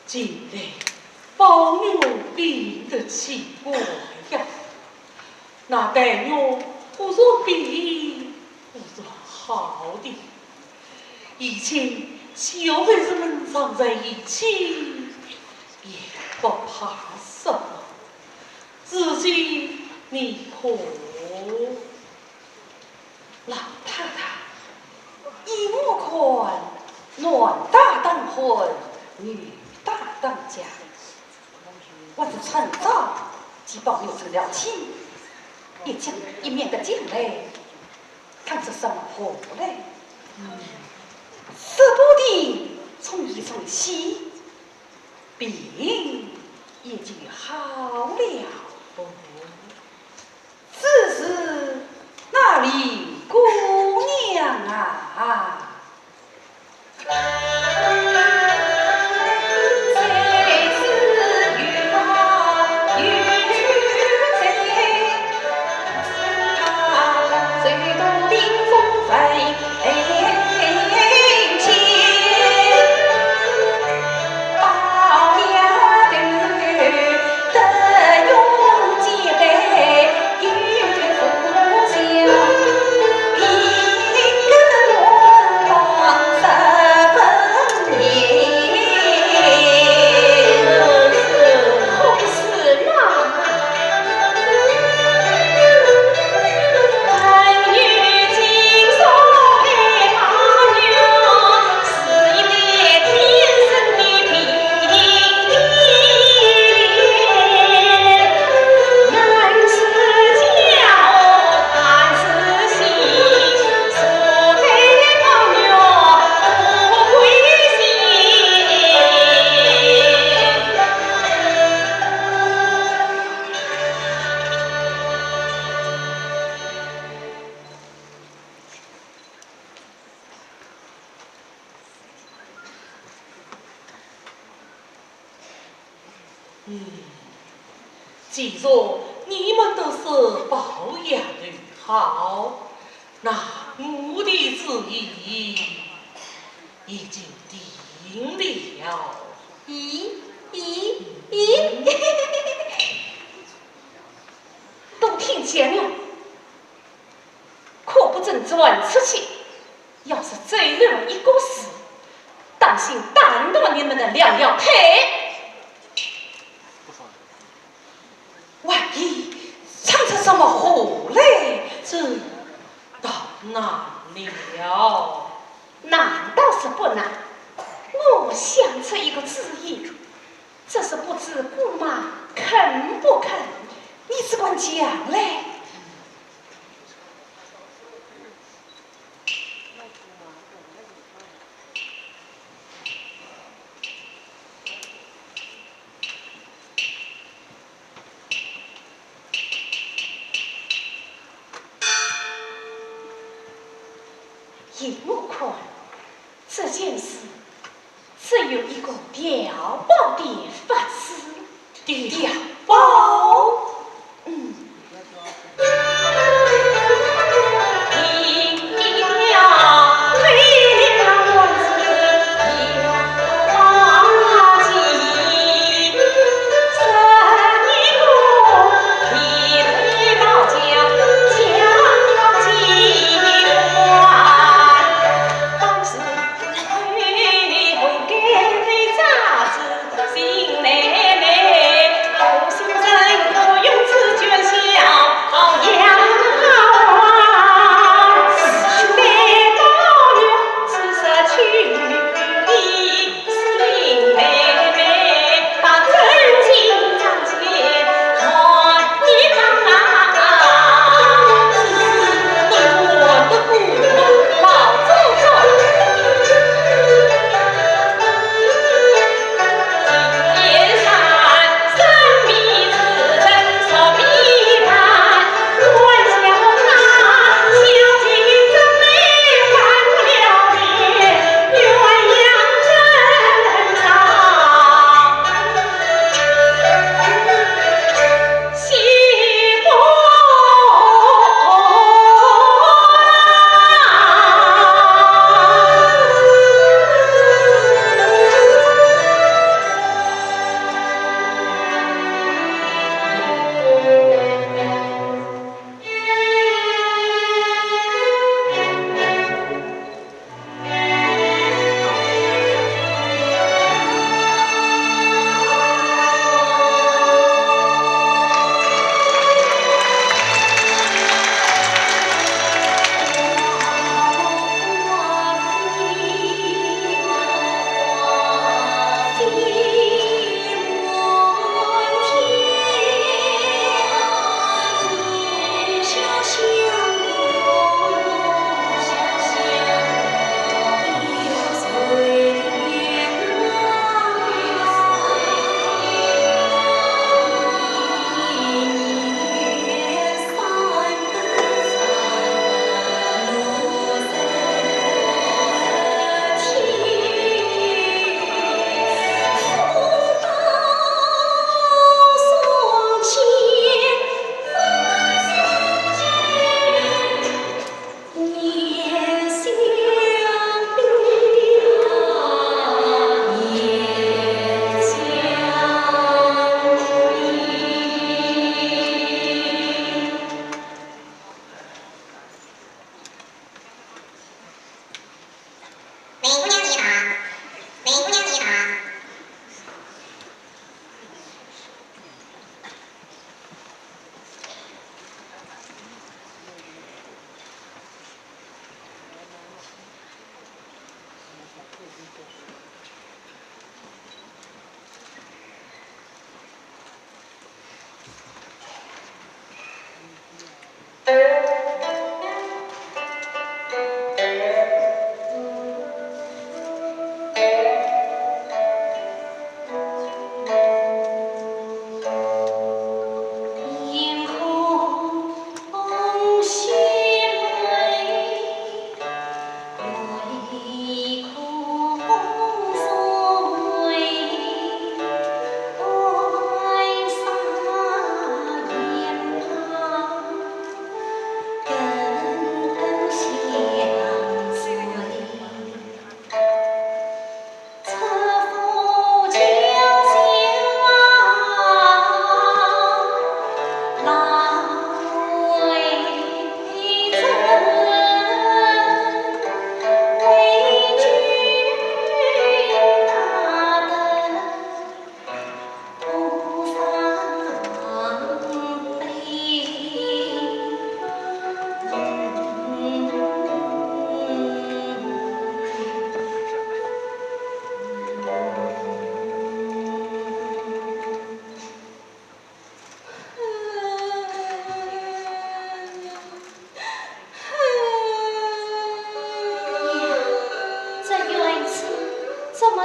近来宝玉病得奇怪呀，那黛玉忽说病，忽说好的。以前小孩子们常在一起，也不怕什么。如今你可 老太太，依我看，男大当婚，女大当嫁。我是趁早替宝玉成了亲，一将一面的将来，谈出什么话来？说不定冲一冲喜，病也就好了。 只是那林姑娘啊， 嗯，既然你们都说宝丫头好，那我的主意也就定了。咦，咦，咦，都听见了。 可不准传出去。要是走漏一个字，当心打断你们的两条腿。万一闯出什么祸来，这倒难了。难倒是不难，我想出一个主意，只是不知姑妈肯不肯，你只管讲来。 依我看，这件事只有一个调包的法子。调包？嗯。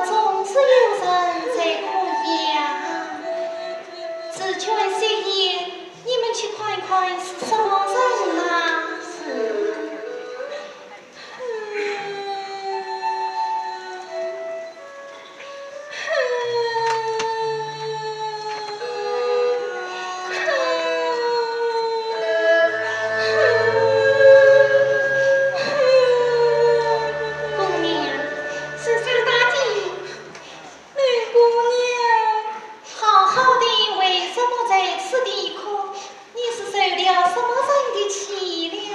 总是有人在哭呀。紫鹃、雪雁，你们去看看是什么人啊？是。姑娘，是谁打的？梅姑娘。好好的，为什么在此地哭？你是受了什么人的气了？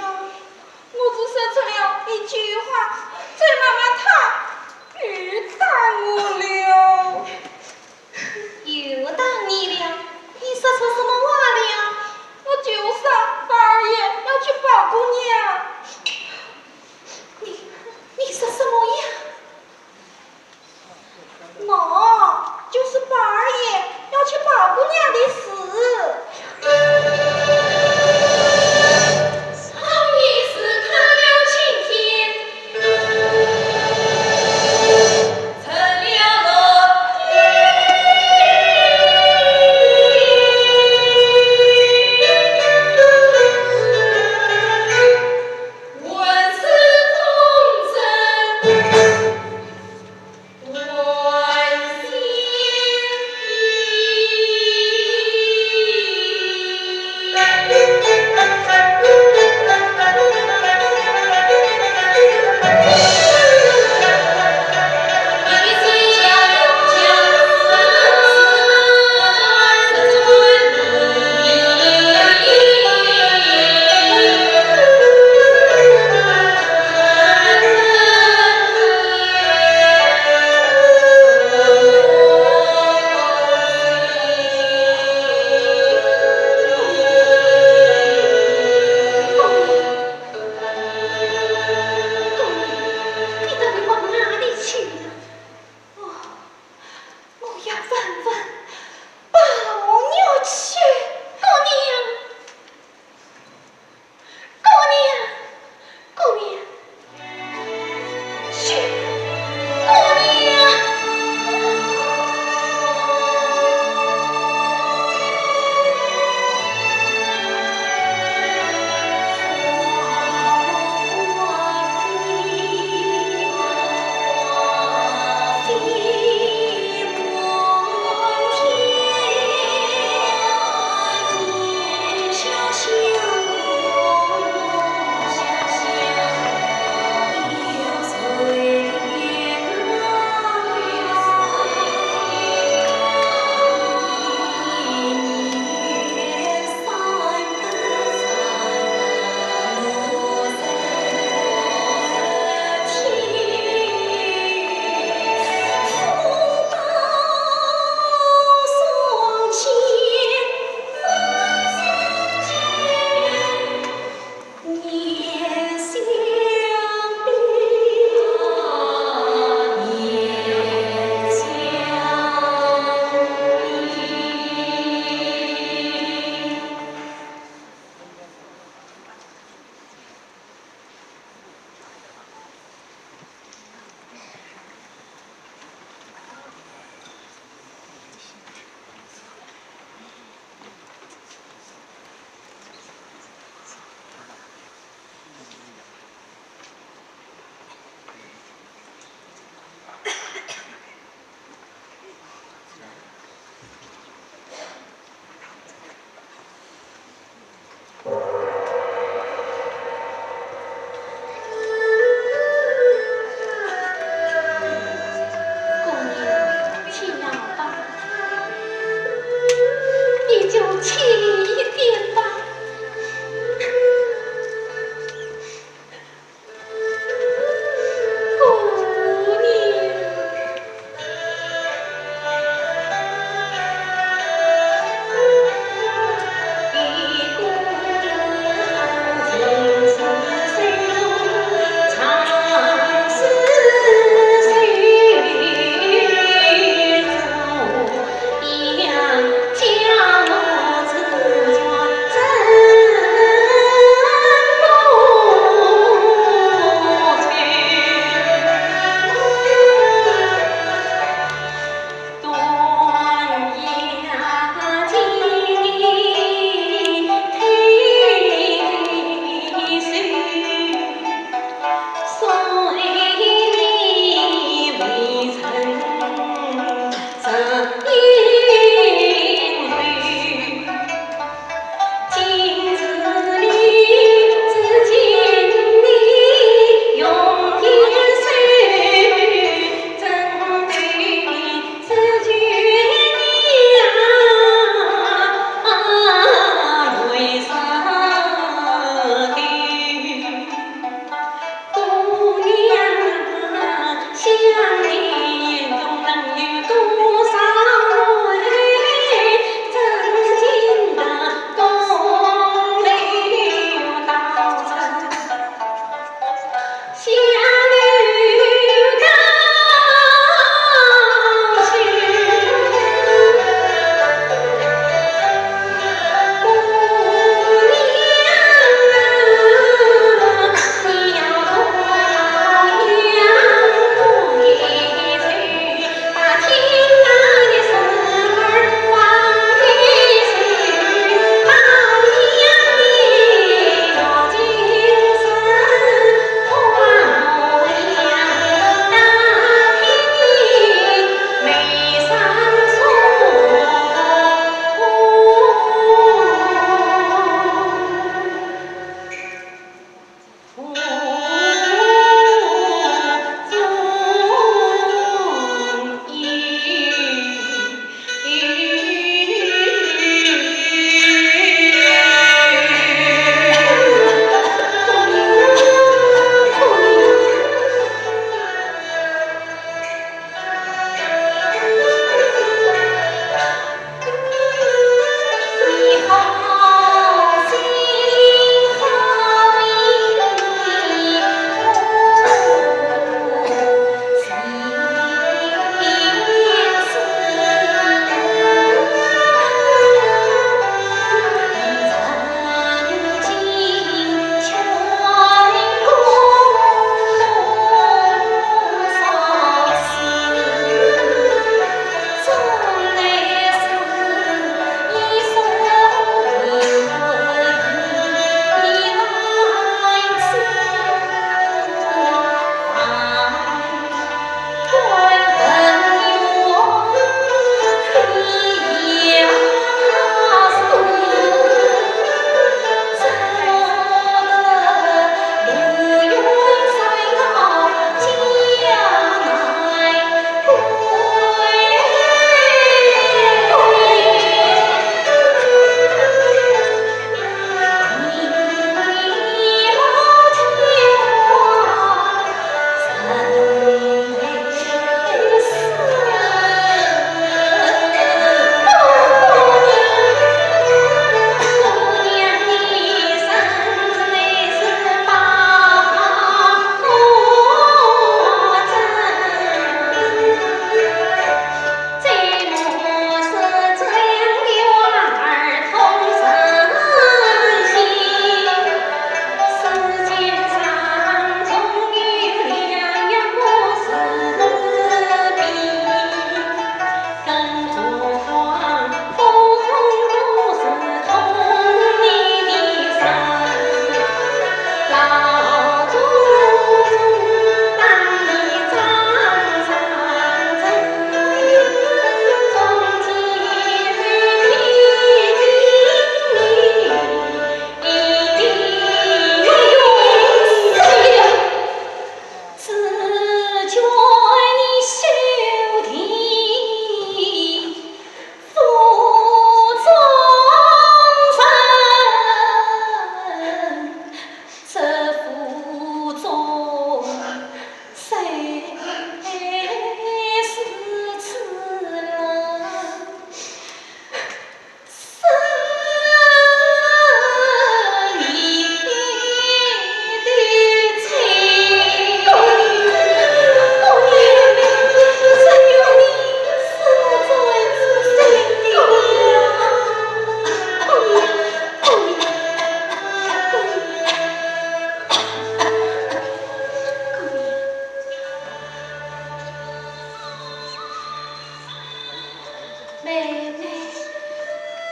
妹妹，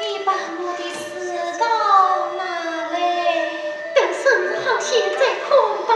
你把我的诗稿拿来。等孙子好些再看吧。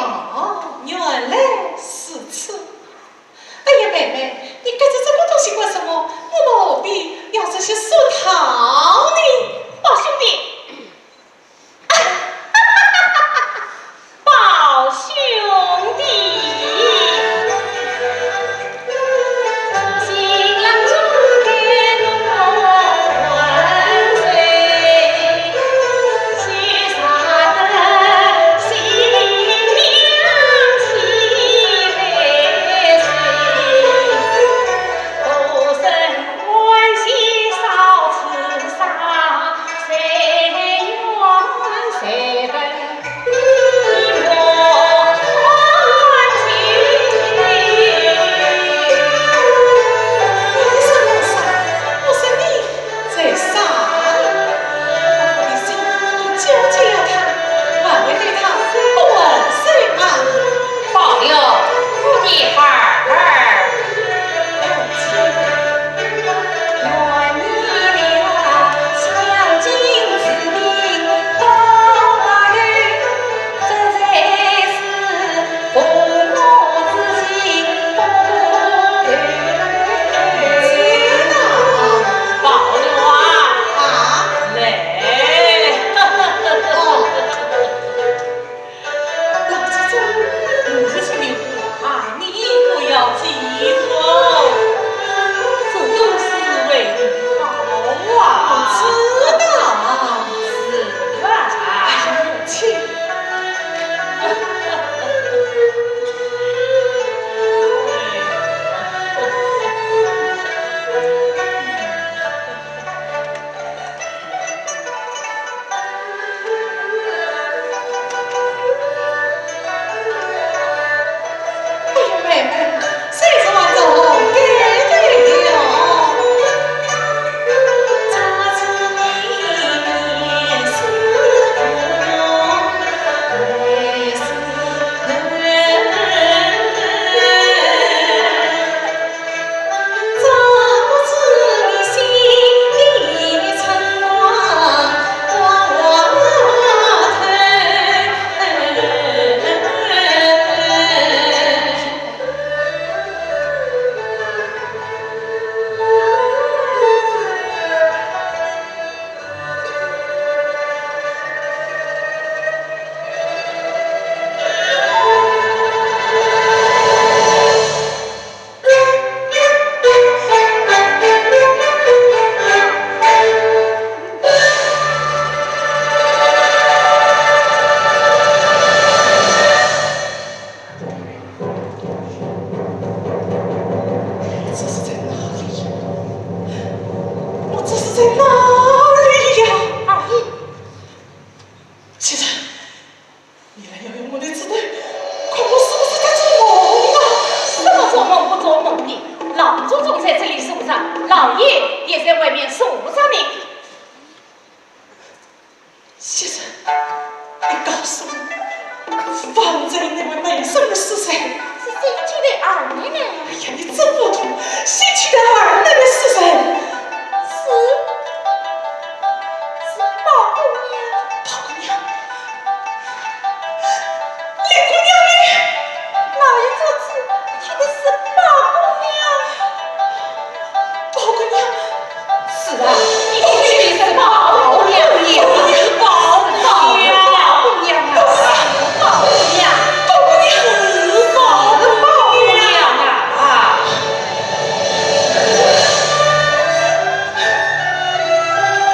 哦，原来如此。哎呀，妹妹，你跟着这么多些干什么？我们何必要这些俗套呢？宝兄弟，宝兄弟。在啥呢？我的心都焦急了，他还会对他不闻谁啊？宝玉，我的孩儿。宝玉啊，啊？来。哦，老祖宗，我是你话，你可要记住，这都是为你好啊。我知道。是啊。哎呀，母亲。 这是在哪里呀？我这是在哪里呀？二爷。袭人，你来摇摇我的纸头，看我是不是在做梦啊？什么做梦不做梦的？老祖宗在这里坐着，老爷也在外面坐着呢。 袭人，你告诉我，方才那位美人是谁？是新娶的二奶奶。哎呀，你真糊涂！新娶的二奶奶是谁？是，是宝姑娘。宝姑娘？林姑娘呢？老爷做主，她的是宝姑娘。 宝姑娘。是啊，你娶的是宝姑娘呀，宝，宝，宝姑娘啊，宝姑娘，宝姑娘，是宝姑娘啊。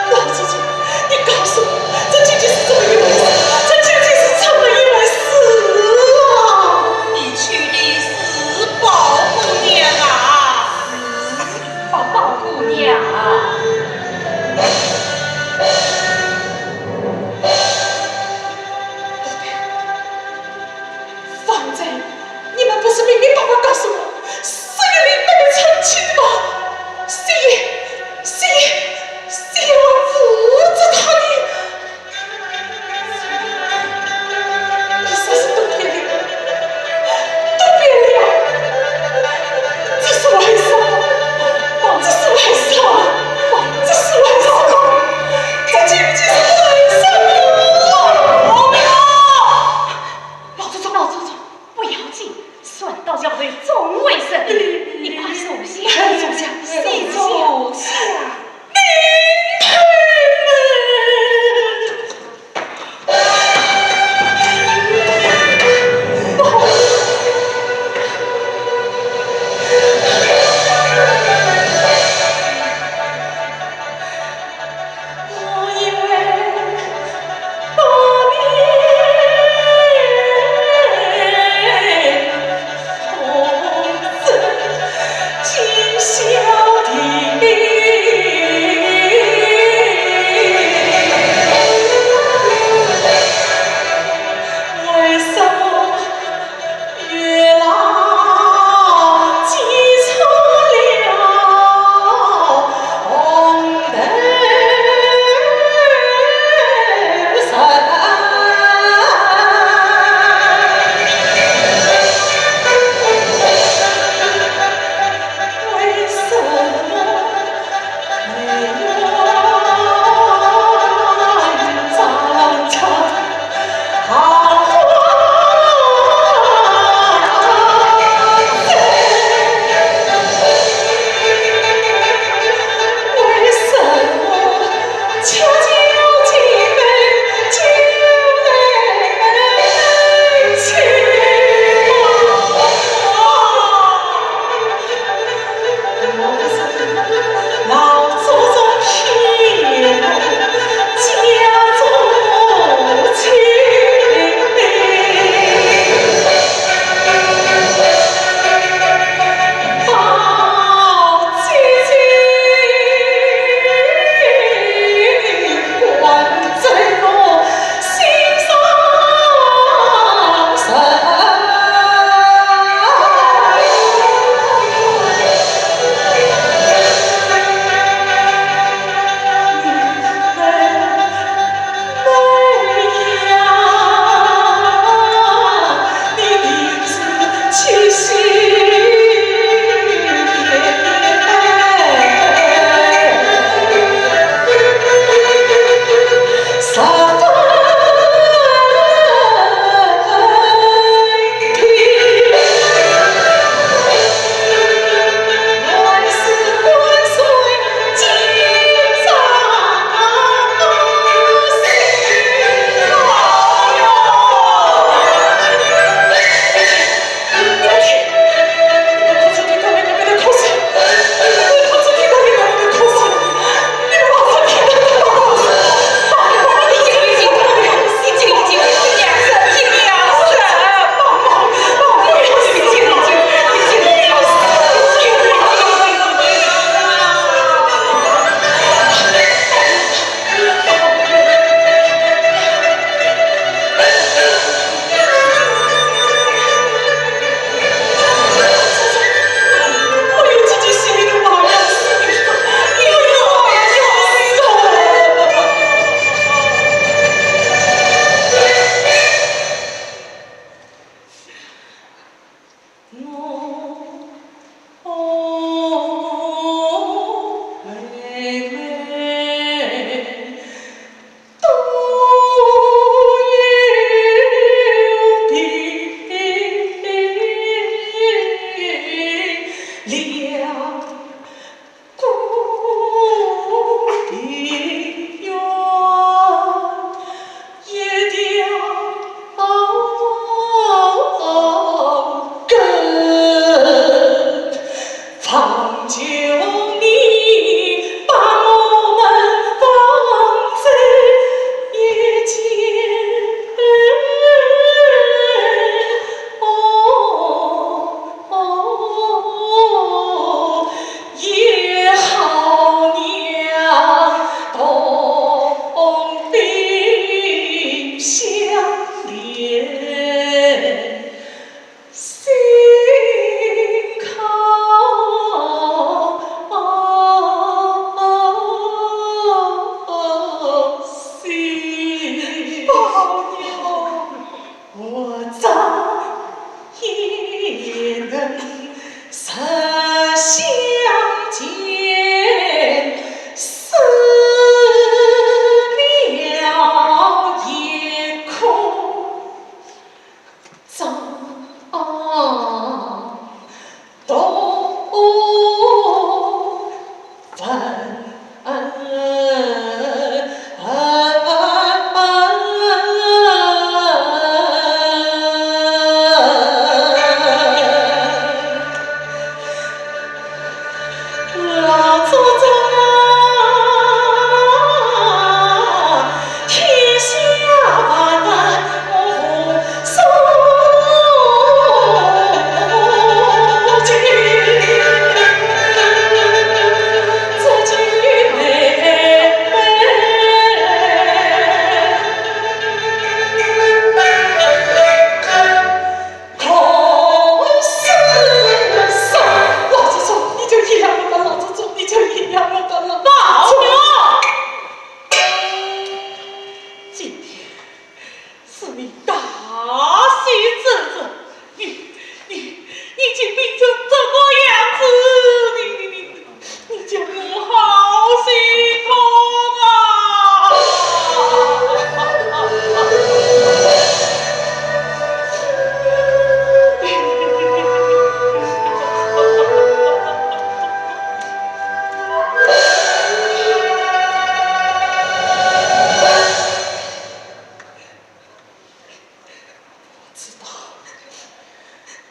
老祖宗，你告诉我，这究竟是怎么一回事？这究竟是怎么一回事啊？你娶的是宝姑娘啊？ 宝，宝姑娘啊。不对，方才你们不是明明白白告诉我，是与林妹妹成亲的吗？谁也，谁也，谁也拦不住她的。 你说是都变了，都变了，这是为什么？这是为什么？这是为什么？这究竟是为什么？老祖宗，老祖宗，不要紧，船到桥头总会成。你快坐下，坐下，坐下。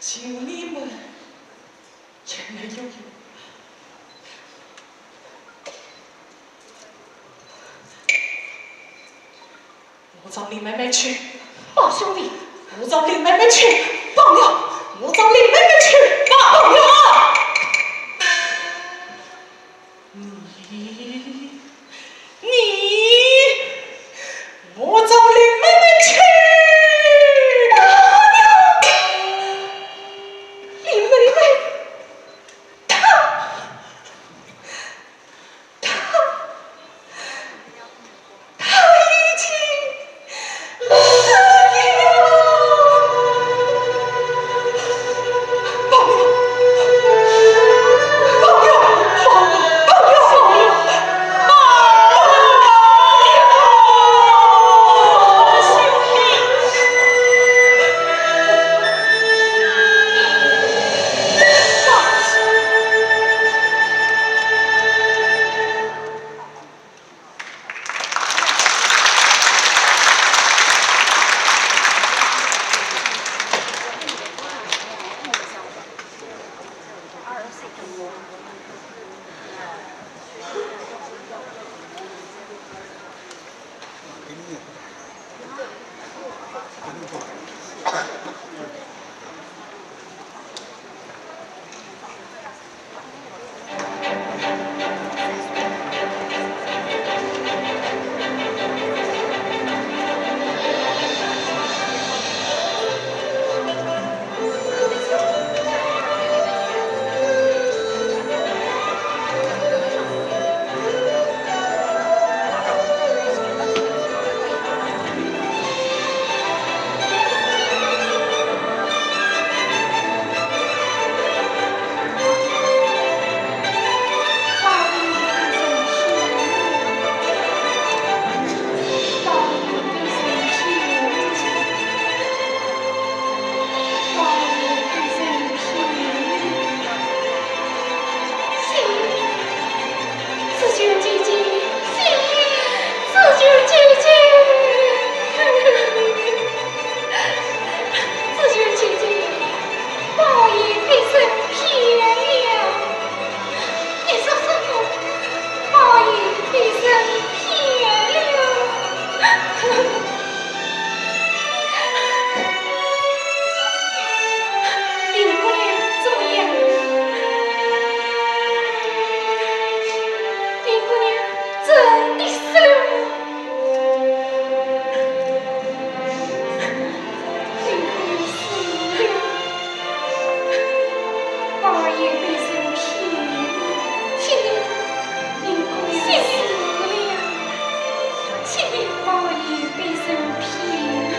求你们也没有用。我找林妹妹去。宝兄弟，我找林妹妹去。宝玉，我找林妹妹去。宝玉。 你，你，我找林妹妹去。林妹妹，她，她， 他已经死了。紫鹃姐姐，紫鹃姐姐，紫鹃姐姐，宝玉被人骗了。你说什么？宝玉被人骗了。 林姑娘怎么样？林姑娘真的死了。林姑娘死了。宝玉被人骗了。现在林姑娘死了。 宝玉被人骗了。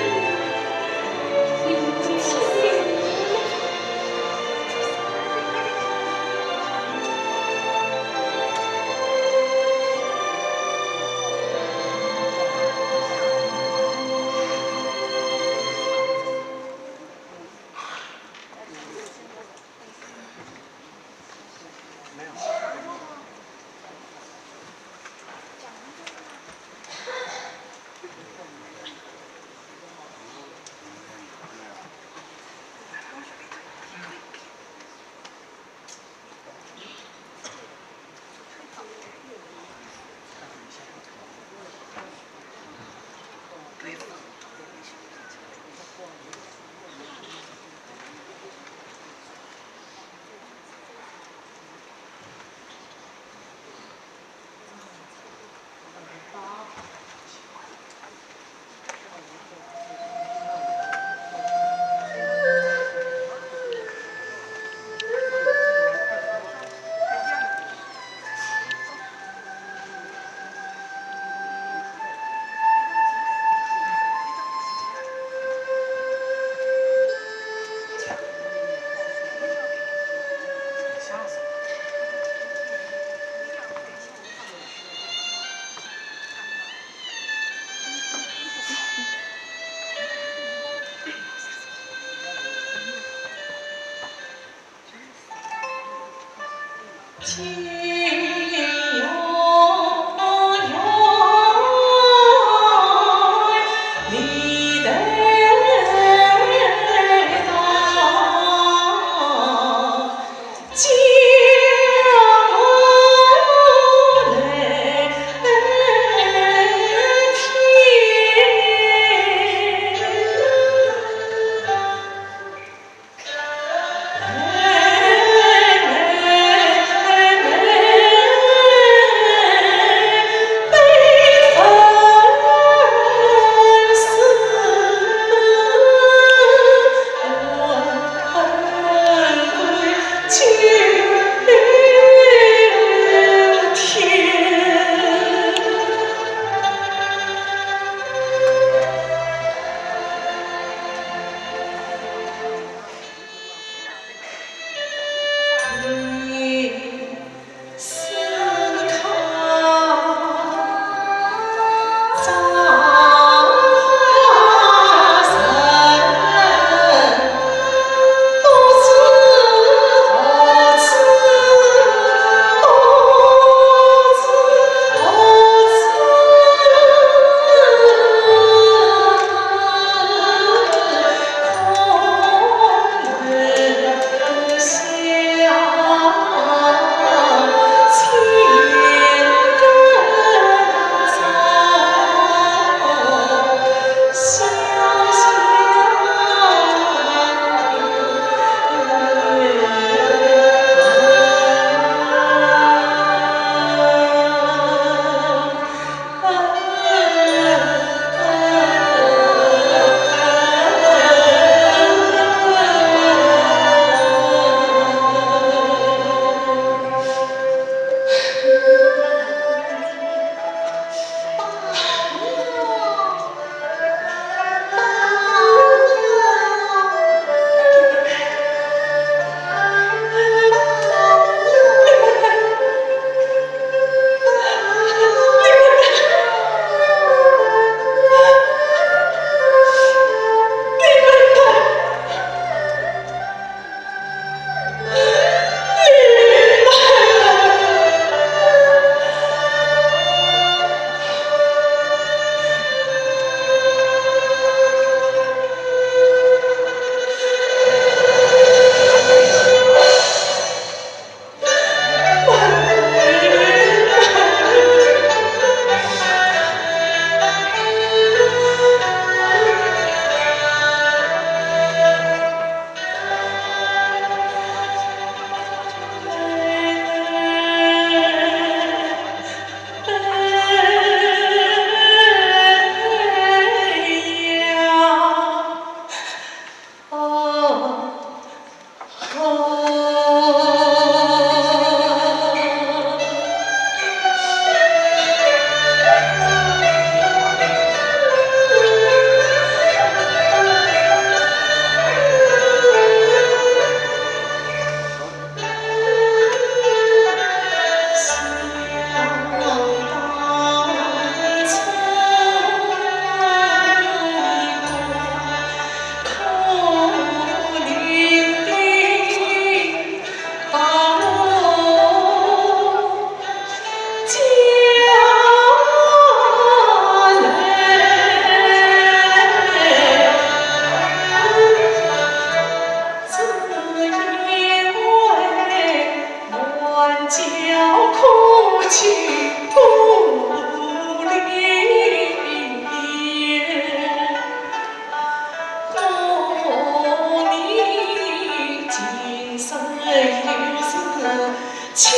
亲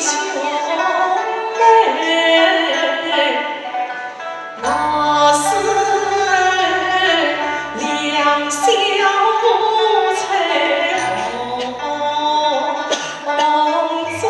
兄妹，那是两小无猜红尘。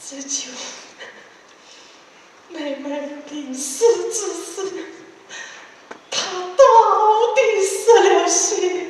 这就妹妹临死之时，她到底失了信。